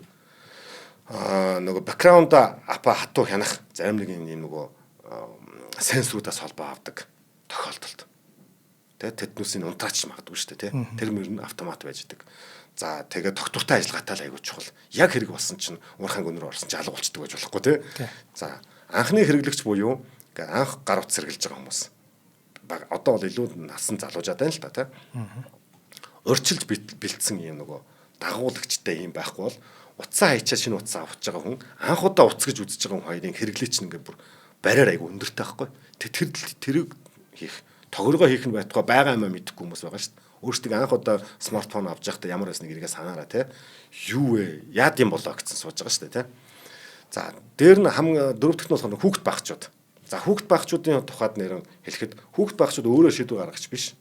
нөгөө background app аа хатуу хянах зарим нэг юм нөгөө сенсорудаас холбоо авдаг тохиолдолд. Тэ, тэднүүсийн унтраач магадгүй шүү дээ, тэ. Тэр мөр нь автомат байж идэг. За, тэгээд тогтвортой ажиллагаатай л айгуу чухал. Яг хэрэг болсон чинь уурхайн гүн рүү орсон чинь алга болчдөг байж болохгүй, тэ. За, анхны хэрэглэгч буюу ингээ анх гар утас хэрэглэж байгаа хүмүүс. Одоо бол илүү насан залуужаад байна л та, тэ. Урьдчилж бэлдсэн юм нөгөө дагуулагчтай юм байхгүй бол утсаа хайчаа шинэ утсаа авч байгаа хүн, анх удаа утас гэж үзэж байгаа хүн хоёрын хэрэглээч нь ингээ бүр бариар айгу өндөртэй байхгүй. Тэр тэрийг хийх тогоргоо хийх нь байтугай байгаа юм мэдэхгүй хүмүүс байгаа шүү дээ. Өөрсдөө анх удаа смартфон авч байхдаа ямар байсныг эргээ санаараа те. Юу вэ? Яад юм болоо гэсэн сууж байгаа шүү дээ те. За, дээр нь хам дөрөв дэх нь болохоор хүүхэд багчууд. За, хүүхд багчуудын тухайд нэрэн хэлэхэд хүүхд багчууд өөрөө шийдвэр гаргагч биш.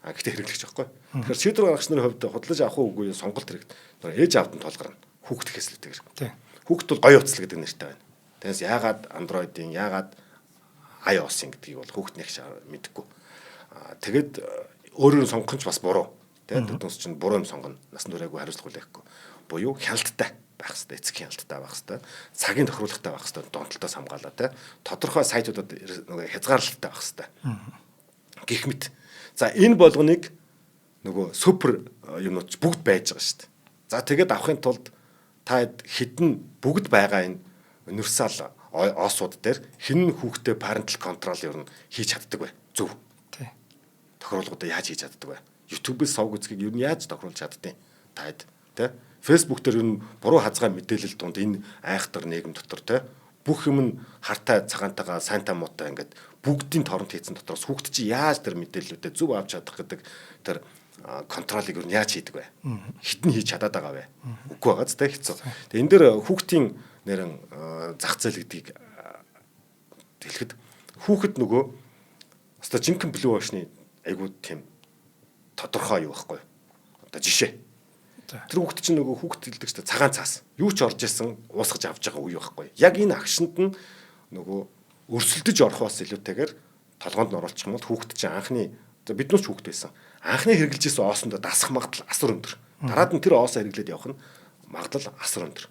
А гэхдээ хэрэглэгч байхгүй. Тэгэхээр шийдвэр гаргагч нарын хувьд худалдаж авах уу үгүй сонголт хэрэгтэй. Ээж аавд нь тулгарна. Хүүхд гэхээс илүүтэйгээр. Хүүхд бол гоё утсал гэдэг нэртэй байна. Тэгээс яагаад Android-ын, яагаад iOS-ын гэдгийг бол хүүхд нэг мэдэхгүй. Тэгээд өөрөөр нь сонгох нь ч бас буруу. Тэгээд тэднээс чинь буруу юм сонгоно. Насан туршаагүй хариуцлага хүлээхгүй. Буюу хяналттай байх хэрэгтэй, эцэг хяналттай байх хэрэгтэй, цагийн тохируулгатай байх хэрэгтэй, донтолтоос хамгаалаа те. Тодорхой сайтуудад нөгөө хязгаарлалттай байх хэрэгтэй. Гэх мэт. За, энэ болгоныг нөгөө супер юмнууд ч бүгд байж байгаа шүү дээ. За, тэгээд авахын тулд та хэдэн бүгд байгаа энэ универсал OS-ууд дээр хэн хүүхдээ parental control ер нь хийж чаддаг вэ? Зөв. Тохируулгуудаа яаж хийж чаддаг вэ? YouTube-ээс сувг үзхийг ер нь яаж тохируулж чаддیں۔ Та хэд тэ? Facebook дээр ер нь буруу хазгай мэдээлэл дунд энэ айхтар нийгэм дотор тэ бүх юм нь хартай цагаантайгаа сайнтай муутай ингээд бүгдийн торрент хийцэн дотроос хүүхд чи яаж тэр мэдээллүүдэд зөв авч чадах гэдэг тэр control ыг ер нь яаж хийдэг вэ? Хитэн хийж чадаад байгаа вэ? Үгүй байгаа ч тэ хэцүү. Тэгээ энэ дээр хүүхдийн нэрэн зах зээл гэдгийг хэлэхэд хүүхэд нөгөө өстой жинхэнэ blue ocean-ы айгуу тийм тодорхой юу байхгүй. Одоо жишээ. Тэр хүүхд чинь нөгөө хүүхд хэлдэг чинь цагаан цаас. Юу ч орж исэн уусгаж авч байгаа үе байхгүй. Яг энэ агшинд нь нөгөө өрсөлдөж орохоос илүүтэйгээр толгоонд нь оруулчих юм бол хүүхд чинь анхны биднээс ч хүүхд байсан. Анхны хэрэглэж исэн OS-ондоо дасах магадлал асар өндөр. Дараад нь тэр OS-оо хэрэглээд явах нь магадлал асар өндөр.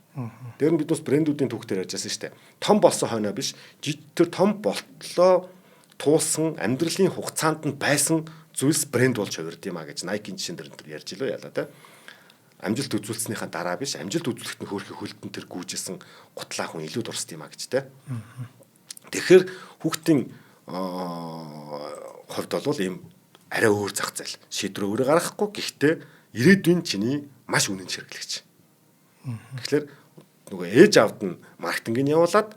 Тэр нь биднээс брэндүүдийн түүхтэр ярьж байсан шүү дээ. Том болсон хойноо биш, тэр том болтлоо туулсан амьдралын хугацаанд нь байсан зүйлс брэнд болж хувирд юм а гэж Nike-ийн жишээн дээр ярьж илөө ялаа те. Амжилт үзүүлснийхаа дараа биш, амжилт үзүүлэхэд нь хөөрхий хөлдөн тэр гүйжсэн гутлаа хүн илүү дурсд юм а гэж те. Тэгэхээр хүүхдийн хувьд бол ийм арай өөр зах зээл. Шийдвэр өөрөө гаргахгүй, гэхдээ ирээдүйн чиний маш үнэн хэрэглэгч. Тэгэхээр нөгөө ээж аавд нь маркетингийг явуулаад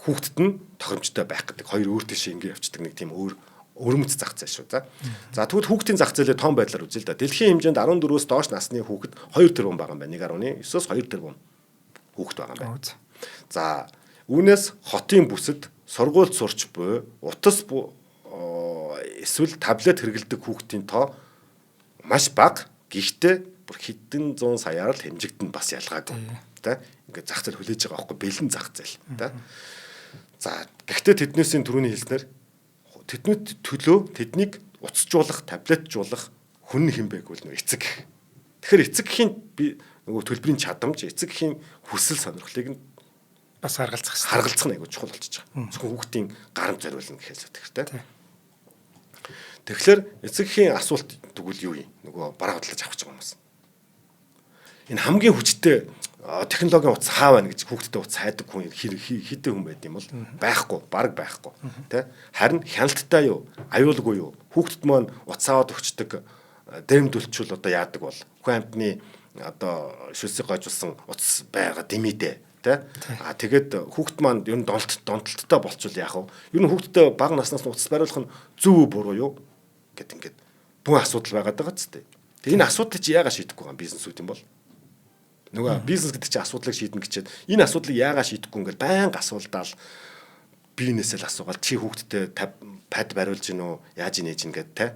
хүүхдэд нь тохиромжтой байх гэдэг хоёр өөр тийшээ ингэ явцдаг нэг тийм өөр өрмөц зах зээл шүү. За, тэгвэл хүүхдийн зах зээлээ том байдлаар үзье л да. Дэлхийн хэмжээнд 14-өөс доош насны хүүхэд 2 тэрбум байгаа юм байна. 1.9-оос 2 тэрбум хүүхэд байгаа юм байна. За, үүнээс хотын бүсэд сургуульд сурч буй утас эсвэл таблет хэрэглэдэг хүүхдийн тоо маш бага. Гэхдээ бүр хэдэн зуун саяар л хэмжигдэн бас ялгаагүй. Тэ? Ингээд зах зээл хүлээж байгаа байхгүй, бэлэн зах зээл. Тэ? За, гэхдээ тэднээсийн түрүүний хэлснээр тэдний төлөө тэднийг утасжуулах, таблетжуулах хүн хэн бэ гэвэл нөгөө эцэг. Тэгэхээр эцэг эхийн би нөгөө төлбөрийн чадамж, эцэг эхийн хүсэл сонирхлыг нь бас харгалзах хэрэгтэй. Харгалзах нь айгүй чухал болчихж байгаа. Зөвхөн хүүхдийн гарамт зориулна гэхээс тэр тэ. Тэгэхээр эцэг эхийн асуулт тэгвэл юу юм? Нөгөө бараа худалдаж авах гэж байгаа хүмүүс. Энэ хамгийн хүчтэй технологийн утас хаа байна гэж хүүхдэд утас хайдаг хүн хэдэн хүн байд юм бол байхгүй, баг байхгүй тий. Харин хяналттай юу, аюулгүй юу? Хүүхдэд маань утас аваад өгчдөг дэмдүүлчүүл одоо яадаг бол хүн амтны одоо шүлсийг гойжуулсан утас байгаа дэмийдэ тий. А тэгээд хүүхд маань ер нь донтолттой болчвол яах вэ? Ер нь хүүхдтэй бага наснаас нь утас бариулах нь зөв үү буруу юу гэд ингээд бүх асуудал байгаад байгаа ч тий. Тэгээ энэ асуудлыг чи яагаад шийдэхгүй байгаа бизнесүүд юм бол? Нөгөө бизнес гэдэг чинь асуудлыг шийднэ гэчээд энэ асуудлыг яагаад шийдэхгүй ингээд байнга асуулдаал бизнесээ л асуугаал чи хүүхдтэй pad бариулж гин үү, яаж нээж гин гэд те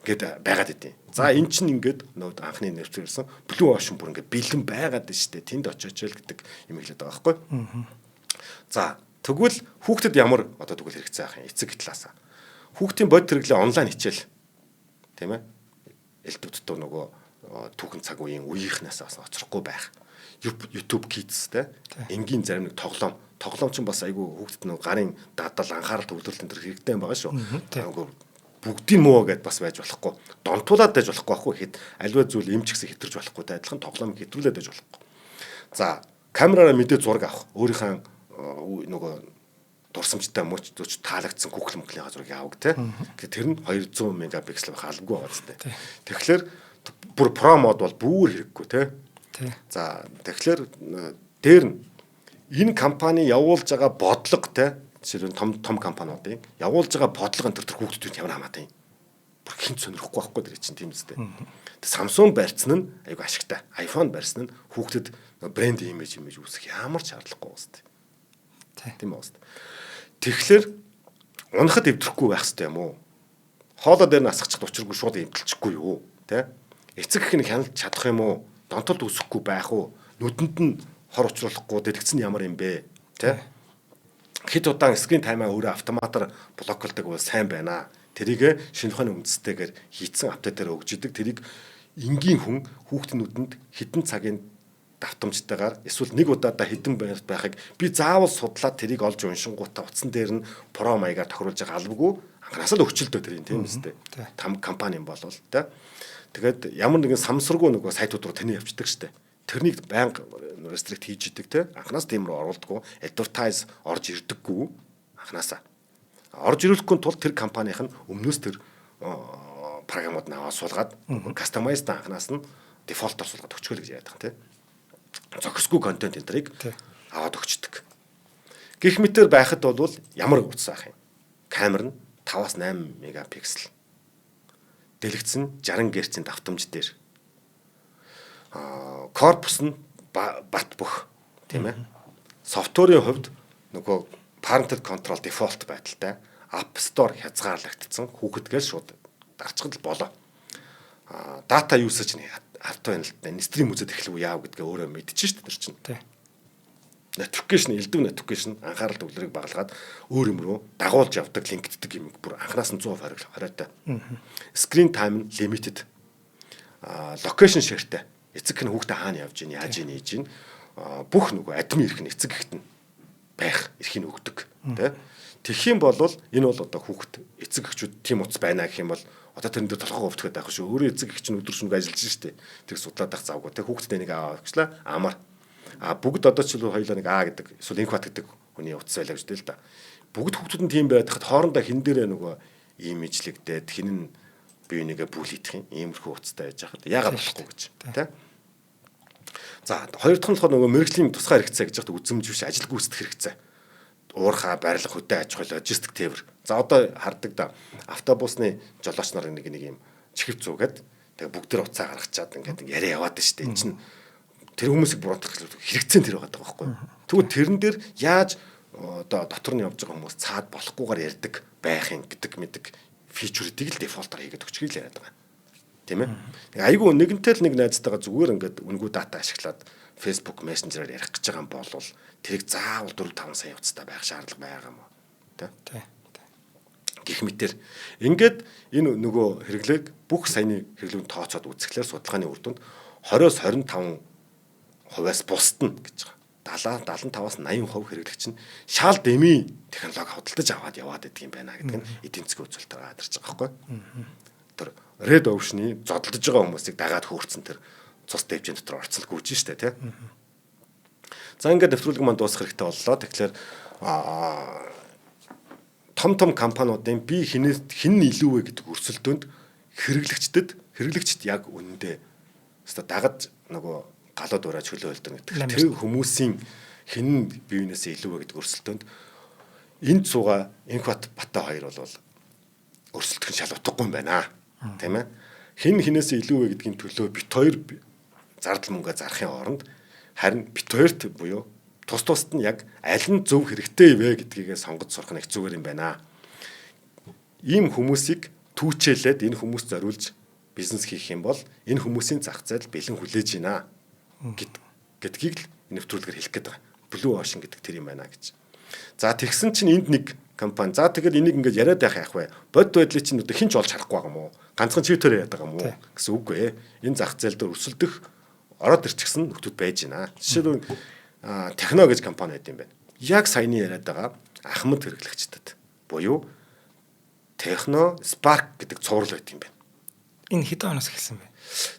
гээд байгаад идэв. За, эн чинь ингээд нөгөө анхны нэвтрүүлсэн Blue Ocean бүр ингээд бэлэн байгаад байна шүү дээ. Тэнд очиоч л гэдэг юм хэлээд байгаа байхгүй. За, тэгвэл хүүхдэд ямар одоо тэгвэл хэрэгцээ байх юм эцэг талаасаа. Хүүхдийн бодит хэрэглээ онлайн хичээл тийм ээ. Элдв нөгөө түүхэн цаг үеийн үеийнхнээс бас хоцрохгүй байх. YouTube Kids те. Энгийн зарим нэг тоглоом. Тоглоом ч бас айгүй хүүхдэд нөгөө гарын дадал, анхаарал төвлөрөлт энэ төр хэрэгтэй юм байгаа шүү. Нөгөө бүгдийн муу гэдээ бас байж болохгүй. Донтуулаад байж болохгүй байхгүй хэд альва зүйл юм ч гэсэн хэтэрч болохгүй те. Адилхан тоглоом хэтрүүлээд байж болохгүй. За, камераараа мэдээ зураг авах. Өөрийнхөө нөгөө дурсамжтай мөч зөч таалагдсан Google мөглийнхаа зургийг авах те. Тэр нь 200 мегапиксел байх албагүй байгаа зү. Тэгэхээр бүр pro mode бол бүр хэрэггүй те. За, тэгэхээр дээр нь энэ компани явуулж байгаа бодлого те, жишээлбэл том том компаниудын явуулж байгаа бодлого энэ төр хүүхдүүд ямар хамаатай юм. Бүр хинт сонирхгүй байхгүй тэр чинь тийм үстэй. Тэг Samsung барьцсан нь айгу ашигтай. iPhone барьсан нь хүүхдэд брэнд имиж үүсгэх ямар ч шаардлагагүй үстэй. Тийм үү. Тэгэхээр унахад эвдрэхгүй байх хэрэгтэй юм уу? Хоолой дээр нь асгачих учиргүй шууд эвдэлчихгүй юу? Тэ? Эцэг эх нь хяналж чадах юм уу? Донтолд үсэхгүй байх уу? Нүдэнд нь хор учруулахгүй дэлгэц нь ямар юм бэ? Тэ? Хэд удаан screen time аа өөрөө автоматар block лдог бол сайн байна. Тэрийг шинэ ухааны үндэстэйгээр хийцэн update аар өгж идэг. Тэрийг энгийн хүн хүүхдийн нүдэнд хэдэн цагийн давтамжтайгаар эсвэл нэг удаадаа хэдэн байхыг би заавал судлаад тэрийг олж уншингуудаа утсан дээр нь pro маягаар тохируулж байгаа албагүй, анханасаа л өгчлөлтөө тэр юм, тийм үстэй. Там компани юм болвол, тий. Тэгээд ямар нэгэн самсаргүй нөгөө сайтууд руу тэний явцдаг штэ. Тэрнийг байнга restrict хийж идэг, те. Анханаас тийм рүү оруулдаггүй, advertise орж ирдэггүй анханасаа. Орж ирүүлэхгүй тул тэр компанийн нь өмнөөс тэр програмууд нь аваад суулгаад, customize анханаас нь default оор суулгаад өгчгөө гэж яриад байгаа, те, зохисгүй контент энэ тэрийг аваад өгчдөг. Гэх мэтэр байхад бол ямар утас байх юм? Камер нь 5-аас 8 мегапиксел. Дэлгэц нь 60 Гц-ийн давтамж дээр. Корпус нь бат бөх, тийм ээ. Software ын хувьд нөгөө parental control default байдалтай, App Store хязгаарлагдсан, хүүхэдгээл шууд дарчхад л болоо. Data usage нь авто хяналттай, stream үзээд эхлэв үү яав гэдгээ өөрөө мэдчихэж шүү дээ тэр чинь. Notification, элдв notification анхаарал төвлөрийг багалгаад өөр юм руу дагуулж явдаг, link ддэг юм бүр анханаас нь 100% хориотой. Screen time нь limited. Location share-тэй. Эцэг нь хүүхдээ хаана явж гин, яаж гин, ийж гин бүх нөгөө админ эрх нь эцэг эхэд нь байх эрхийг өгдөг, тэ. Тэгэх юм бол энэ бол одоо хүүхэд эцэг эхчүүд тийм утас байна гэх юм бол одоо тэрэн дээр толгоо өвтгöd байх шүү. Өөрөө эцэг эх чинь өдөр шөнөгүй ажиллаж штэ. Тэр судлаад ах завгүй. Тэг хүүхдтэй нэг аваа гэчлээ амар. А бүгд одоо ч хоёулаа нэг А гэдэг эсвэл Инхбат гэдэг хүний утас байлаа гэж дээ л да. Бүгд хүүхдүүд нь тийм байхад хоорондоо хин дээрээ нөгөө имижлэгдээд, хин нь бие бинийгээ bully дэх юм. Иймэрхүү утастай байж хахад яагаад болохгүй гэж, тэ. За, хоёр дахь нь болохоор нөгөө мэргэжлийн тусгай хэрэгцээ гэж яхад үзэмж биш, ажил гүйцэтгэх хэрэгцээ. Уурхаа, барилга, хөдөө аж ахуй, логистик, тээвэр. За, одоо хардаг да, автобусны жолооч нар нэг нэг юм чихэв зүүгээд тэгээ бүгд тэр уцаа гаргачаад ингээд яриа яваад шүү дээ. Энд чинь тэр хүмүүсийг буруутгах хэрэгцээ тэр байгаа байхгүй. Тэгвэл тэрэн дээр яаж одоо дотор нь явж байгаа хүмүүс цаад болохгүйгээр ярьдаг байх юм гэдэг мэдэг feature үүдийг л default оор хийгээд өгчихгийг л яриад байгаа. Тийм ээ. Айгу нэгэнтэй л нэг найзтайгаа зүгээр ингээд үнэгүй data ашиглаад Facebook Messenger-аар ярих гэж байгаа юм бол тэрийг заавал 4 5 сая утастай байх шаардлага байгаа юм уу? Тэ? Тий. Гэх мэтэр ингээд энэ нөгөө хэрэглээг бүх саяны хэрэглүүн тооцоод үзэхлээр судалгааны үр дүнд 20-оос 25 хувиас бусдна гэж байгаа. 70 75-аас 80% хэрэглэгч нь шал дэмий технологи худалдаж аваад яваад идэх юм байна гэдэг нь эдийн засгийн үзүүлэлтээр гарч байгаа байхгүй. Тэр Red Ocean-ы зодолдож байгаа хүмүүсийг дагаад хөөрцөн тэр цус дэвжин дотор орцол гүйж штэ, тий. За, ингээд нэвтрүүлэг маань дуусах хэрэгтэй боллоо. Тэгэхээр том том компаниудын би хинээс хэн нь илүү вэ гэдэг өрсөлдөөнд хэрэглэгчд яг үнэндээ өстой дагаж нөгөө галуу дуурайж хөлөө хөлдөн гэдэг. Тэр хүмүүсийн хэн нь биенээсээ илүү вэ гэдэг өрсөлдөөнд энд суугаа Инхбат Бата хоёр бол өрсөлдөх нь шал утгагүй юм байна. Тийм ээ. Хэн хинээсээ илүү вэ гэдгийн төлөө бит хоёр зардал мөнгө зарахын оронд харин бит хоёрт буюу тус тусад нь яг аль нь зөв хэрэгтэй вэ гэдгийг сонгож сурах нь их зүгээр юм байна. Ийм хүмүүсийг түүчээлээд энэ хүмүүс зориулж бизнес хийх юм бол энэ хүмүүсийн зах зээл бэлэн хүлээж байна гэдгийг л нэвтрүүлгээр хэлэх гээд байгаа. Blue Ocean гэдэг тэр юм байна гэж. За, тэгсэн чинь энд нэг компани, за, тэгэл энийг ингээд яриад байх яах вэ? Бодит байдлыг чинь одоо хэн ч олж харахгүй байгаа юм уу? Ганцхан чи тэр яриад байгаа юм уу гэсэн үгүй ээ. Энэ зах зээл дээр өрсөлдөх ороод ирчихсэн нөхдүүд байж байна. Жишээлбэл, Техно гэж компани байд юм байна. Яг саяны яриад байгаа ахмад хэрэглэгчдэд буюу Техно Spark гэдэг цуврал байт юм байна. Энэ хэдэн оноос эхэлсэн бэ?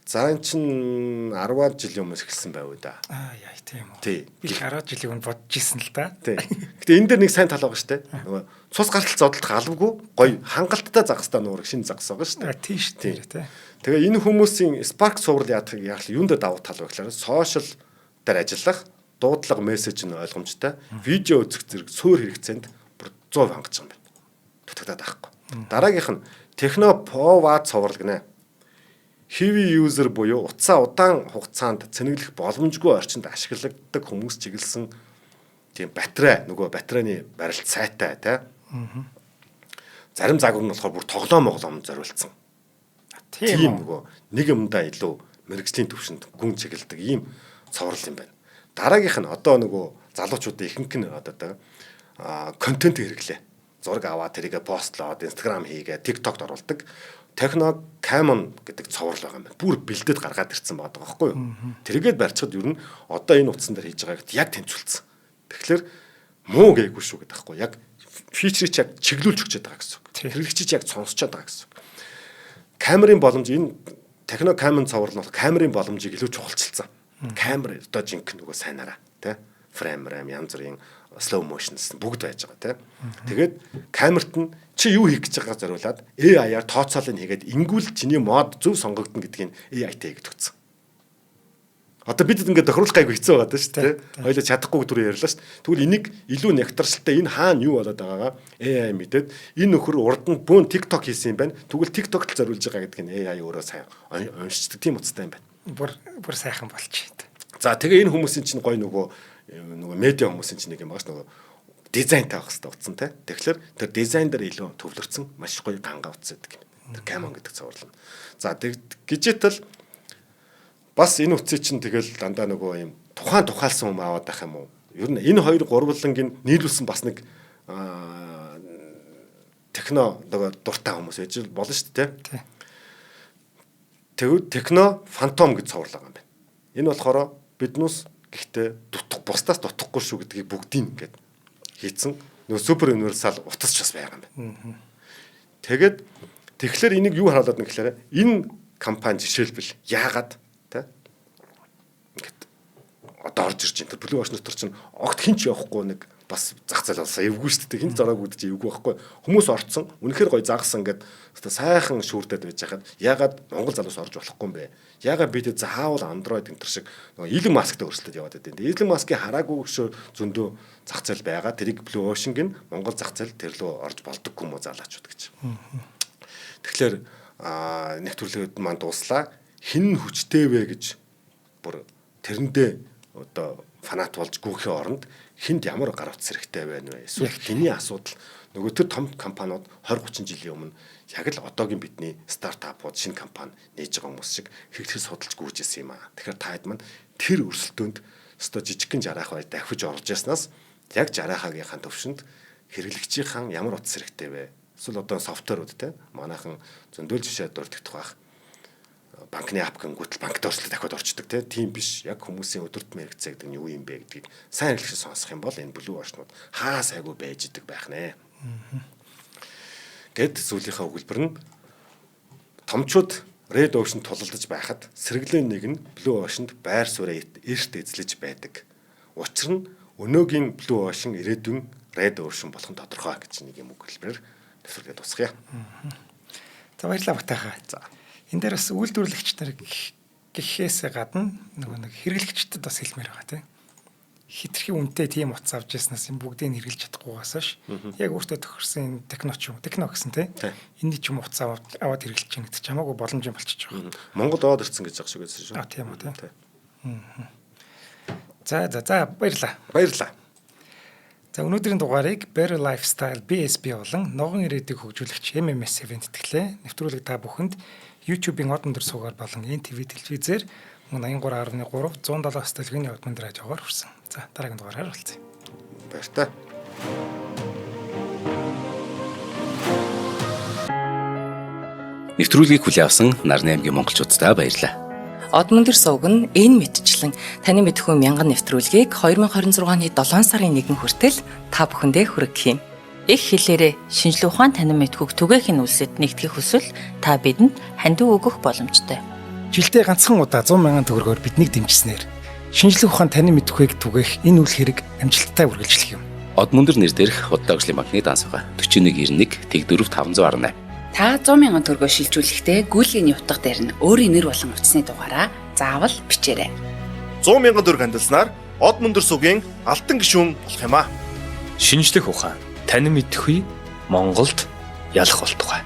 За, эн чин 10 жилийн өмнөөс эхэлсэн байв да. Аа яа, тийм үү. Тий. Би 10 жилийн өмнө бодож исэн л да. Тий. Гэтэ энэ дээр нэг сайн тал байгаа шүү дээ. Нөгөө цус гартал зодолдох албагүй гоё хангалттай загастай нуураг шинэ загас байгаа шүү дээ. Тийм шүү дээ, тий. Тэгээ энэ хүмүүсийн Spark цуврал яадахыг яг л юун дээр давуу тал вэ гэхээр social дээр ажиллах, дуудлага, мессеж нь ойлгомжтой, видео үзэх зэрэг суур хэрэгцээнд бүр 100% хангаж байгаа юм байна. Дутагдаад байхгүй. Дараагийнх нь Техно Pova цуврал гинэ. Heavy user буюу утсаа удаан хугацаанд цэнэглэх боломжгүй орчинд ашигладаг хүмүүс чиглэсэн Тийм батарей нөгөө батарейны барилт сайтай тий. Зарим загвар нь болохоор бүр тоглоом моглоом зориулсан. Тийм нөгөө нэг юмдаа илүү мэрэгжлийн төвшөнд гүн чиглэдэг ийм цоврал юм байна. Дараагийнх нь одоо нөгөө залуучуудын ихэнх нь одоо контент хэрэглээ. Зураг аваад тэрийгэ постлоод Instagram хийгээ, TikTok-д оруулдаг. Tecno Camon гэдэг цоврал байгаа юм байна. Бүр бэлдээд гаргаад ирсэн байгаа байхгүй юу? Тэргээд барьчихад ер нь одоо энэ утсан дээр хийж байгаагт яг тэнцвэлсэн. Тэгэхээр муу гээгүй шүү гэдэг байхгүй яг feature-ийг яг чиглүүлж өгч байгаа гэсэн үг. Хэрэглэгчид яг сонсчод байгаа гэсэн үг. Камерын боломж энэ Tecno Camon цоврал нь бол камерын боломжийг илүү чухалчилсан. Камер одоо жинхэнэ нөгөө сайнараа тий frame ram янз бүрийн slow motion гэсэн бүгд байж байгаа тий. Тэгээд камерт нь чи юу хийх гэж байгаагаа зориулаад AI-аар тооцоолыг хийгээд ингүүл чиний mode зөв сонгогдно гэдгийг AI-тай хийгээд өгсөн. Одоо бид ингээд тохируулах гайгүй хэцүү байгаа даа шүү дээ. Хоёлаа чадахгүй түрүү ярьлаа шүү дээ. Тэгвэл энийг илүү нягтаршилтай энэ хаана юу болоод байгаагаа AI мэдээд энэ нөхөр урд нь бөөн TikTok хийсэн юм байна. Тэгвэл TikTok-т зориулж байгаа гэдгийг нь AI өөрөө сайн уншчихдаг тийм утастай юм байна. Бүр бүр сайхан болчих. За тэгээ энэ хүмүүсийн чинь гой нөгөө медиа хүмүүсийн чинь нэг юм багш нөгөө дизайнтай байх хэрэгтэй утсан те. Тэгэхээр тэр дизайн дээр илүү төвлөрсөн маш гоё ганга утас гэдэг юм. Тэр Camon гэдэг цуврал нь. За дижитал бас энэ утсыг чинь тэгэл дандаа нөгөө юм тухайн тухайлсан юм аваад байх юм уу? Ер нь энэ хоёр гурвлангийн нийлүүлсэн бас нэг Tecno нөгөө дуртай хүмүүс байж болно шүү дээ. Тэгвэл Tecno Phantom гэж цуврал байгаа юм байна. Энэ болохоор биднээс гэхдээ дутах бусдаас дутахгүй шүү гэдгийг бүгдийг ингээд хийцэн нөгөө super universal утас ч бас байгаа юм байна. Тэгээд тэгэхээр энийг юу харуулад байна гэхээр энэ компани жишээлбэл яагаад тэ ингээд одоо орж ирж байна. Тэр Blue Ocean дотор чинь огт хинч явахгүй нэг бас зах зээл болсон. Эвгүй шүү дээ. Хинч зороогүй гэж эвгүй байхгүй. Хүмүүс орцсон. Үнэхээр гоё загсан ингээд өстой сайхан шүүрдээд байж хахад яагаад Монгол залуус орж болохгүй юм бэ? Яагаад бид заавал Android энэ төр шиг нөгөө Elon Musk-тай өрсөлдөд яваад байдیں۔ Elon Musk-ийг хараагүй өшөө зөндөө зах зээл байгаа. Тэрийг Blue Ocean гин Монгол зах зээл тэр лөө орж болдоггүй юм уу залуучууд гэж. Тэгэхээр нэг төрлөөд маань дууслаа. Хин хүчтэй вэ гэж бүр тэрэндээ одоо фанат болж гүнхийн оронд хинд ямар гар утас хэрэгтэй байна вэ? Эсвэл хэний асуудал нөгөө тэр том компаниуд 20 30 жилийн өмнө яг л одоогийн бидний стартапууд шинэ компани нээж байгаа хүмүүс шиг хэрэглэхэр судалж гүйж исэн юм аа. Тэгэхээр та хэд маань тэр өрсөлдөөнд өстой жижигхэн жараах бай давхиж орж яснаас яг жараахаагийнхаа төвшөнд хэрэглэгчийнхаа ямар утас хэрэгтэй вэ? Эсвэл одоо софтверууд те манайхан зөндөл жишээ дурддах байх. Банкны app гингүүтэл банкт орчлоо дахиад орчдөг тийм биш. Яг хүмүүсийн өдөр тутмын хэрэгцээ гэдэг нь юу юм бэ гэдгийг сайн хэрэглэгч сонсох юм бол энэ Blue Ocean-ууд хаа сайгүй байж идэг байх нэ. Гэт сүүлийнхээ өгүүлбэр нь томчууд Red Ocean тулалдаж байхад сэргэлэн нэг нь Blue Ocean-д байр сууриа эрт эзлэж байдаг. Учир нь өнөөгийн Blue Ocean ирээдүйн Red Ocean болох нь тодорхой гэж нэг юм өгүүлбэрээр нэвтрүүлгээ дуусгая. За баярлалаа Батайхаа. За. Энэ дээр бас үйлдвэрлэгч нар гэхээсээ гадна нөгөө нэг хэрэглэгчдэд бас хэлмээр байгаа тийм. Хитрхи үнэтэй тийм утас авч яснаас энэ бүгдийг нь хэрэглэж чадахгүйгаас ш. Яг өөртөө тохирсон энэ Tecno ч юм. Tecno гэсэн тийм. Энэний ч юм утас аваад хэрэглэж чинь гэдэг чинь хамаагүй боломж юм болчихж байгаа. Монгол аваад ирсэн гэж байгаа шиг байсан шүү. А тийм үү тийм. За за за баярлалаа. Баярлалаа. За өнөөдрийн дугаарыг Better Lifestyle BSB болон Ногоон ирээдүйг хөгжүүлэгч MMS event тэтгэлээ. Нэвтрүүлэг та бүхэнд YouTube-ийн од өндөр суугаар болон NTV телевизээр мөн 83.3 107 стөлгийн од өндөр радиогоор хүрсэн. За дараагийн дугаараар уулзъя. Баяртай. Нэвтрүүлгийг хүлээн авсан Нарны аймгийн монголчуудаа баярлалаа. Од мөндөр сувг нь энэ мэтчлэн таны мэдхүү мянган нэвтрүүлгийг 2026 оны 7 сарын 1 хүртэл та бүхэндээ хүргэх юм. Их хэлээрээ шинжлэх ухаан танин мэдхүйг түгээхийн үлсэд нэгтгэх хүсвэл та бидэнд хандив өгөх боломжтой. Жилдээ ганцхан удаа 100 мянган төгрөгөөр биднийг дэмжсэнээр шинжлэх ухаан танин мэдхүйг түгээх энэ үйл хэрэг амжилттай үргэлжлэх юм. Од мөндөр нэр дээрх Худлаа хөгжлийн банкны данс байгаа. 4191 тэг 4 518. Та 100 мянган төгрөгөөр шилжүүлэхдээ гүйлгээний утга дээр нь өөрийн нэр болон утасны дугаараа заавал бичээрэй. 100 мянган төгрөг хандилснаар од мөндөр сугийн алтан гишүүн болох юм аа. Шинжлэх ухаан танин мэдхгүй Монголд ялах болтугай.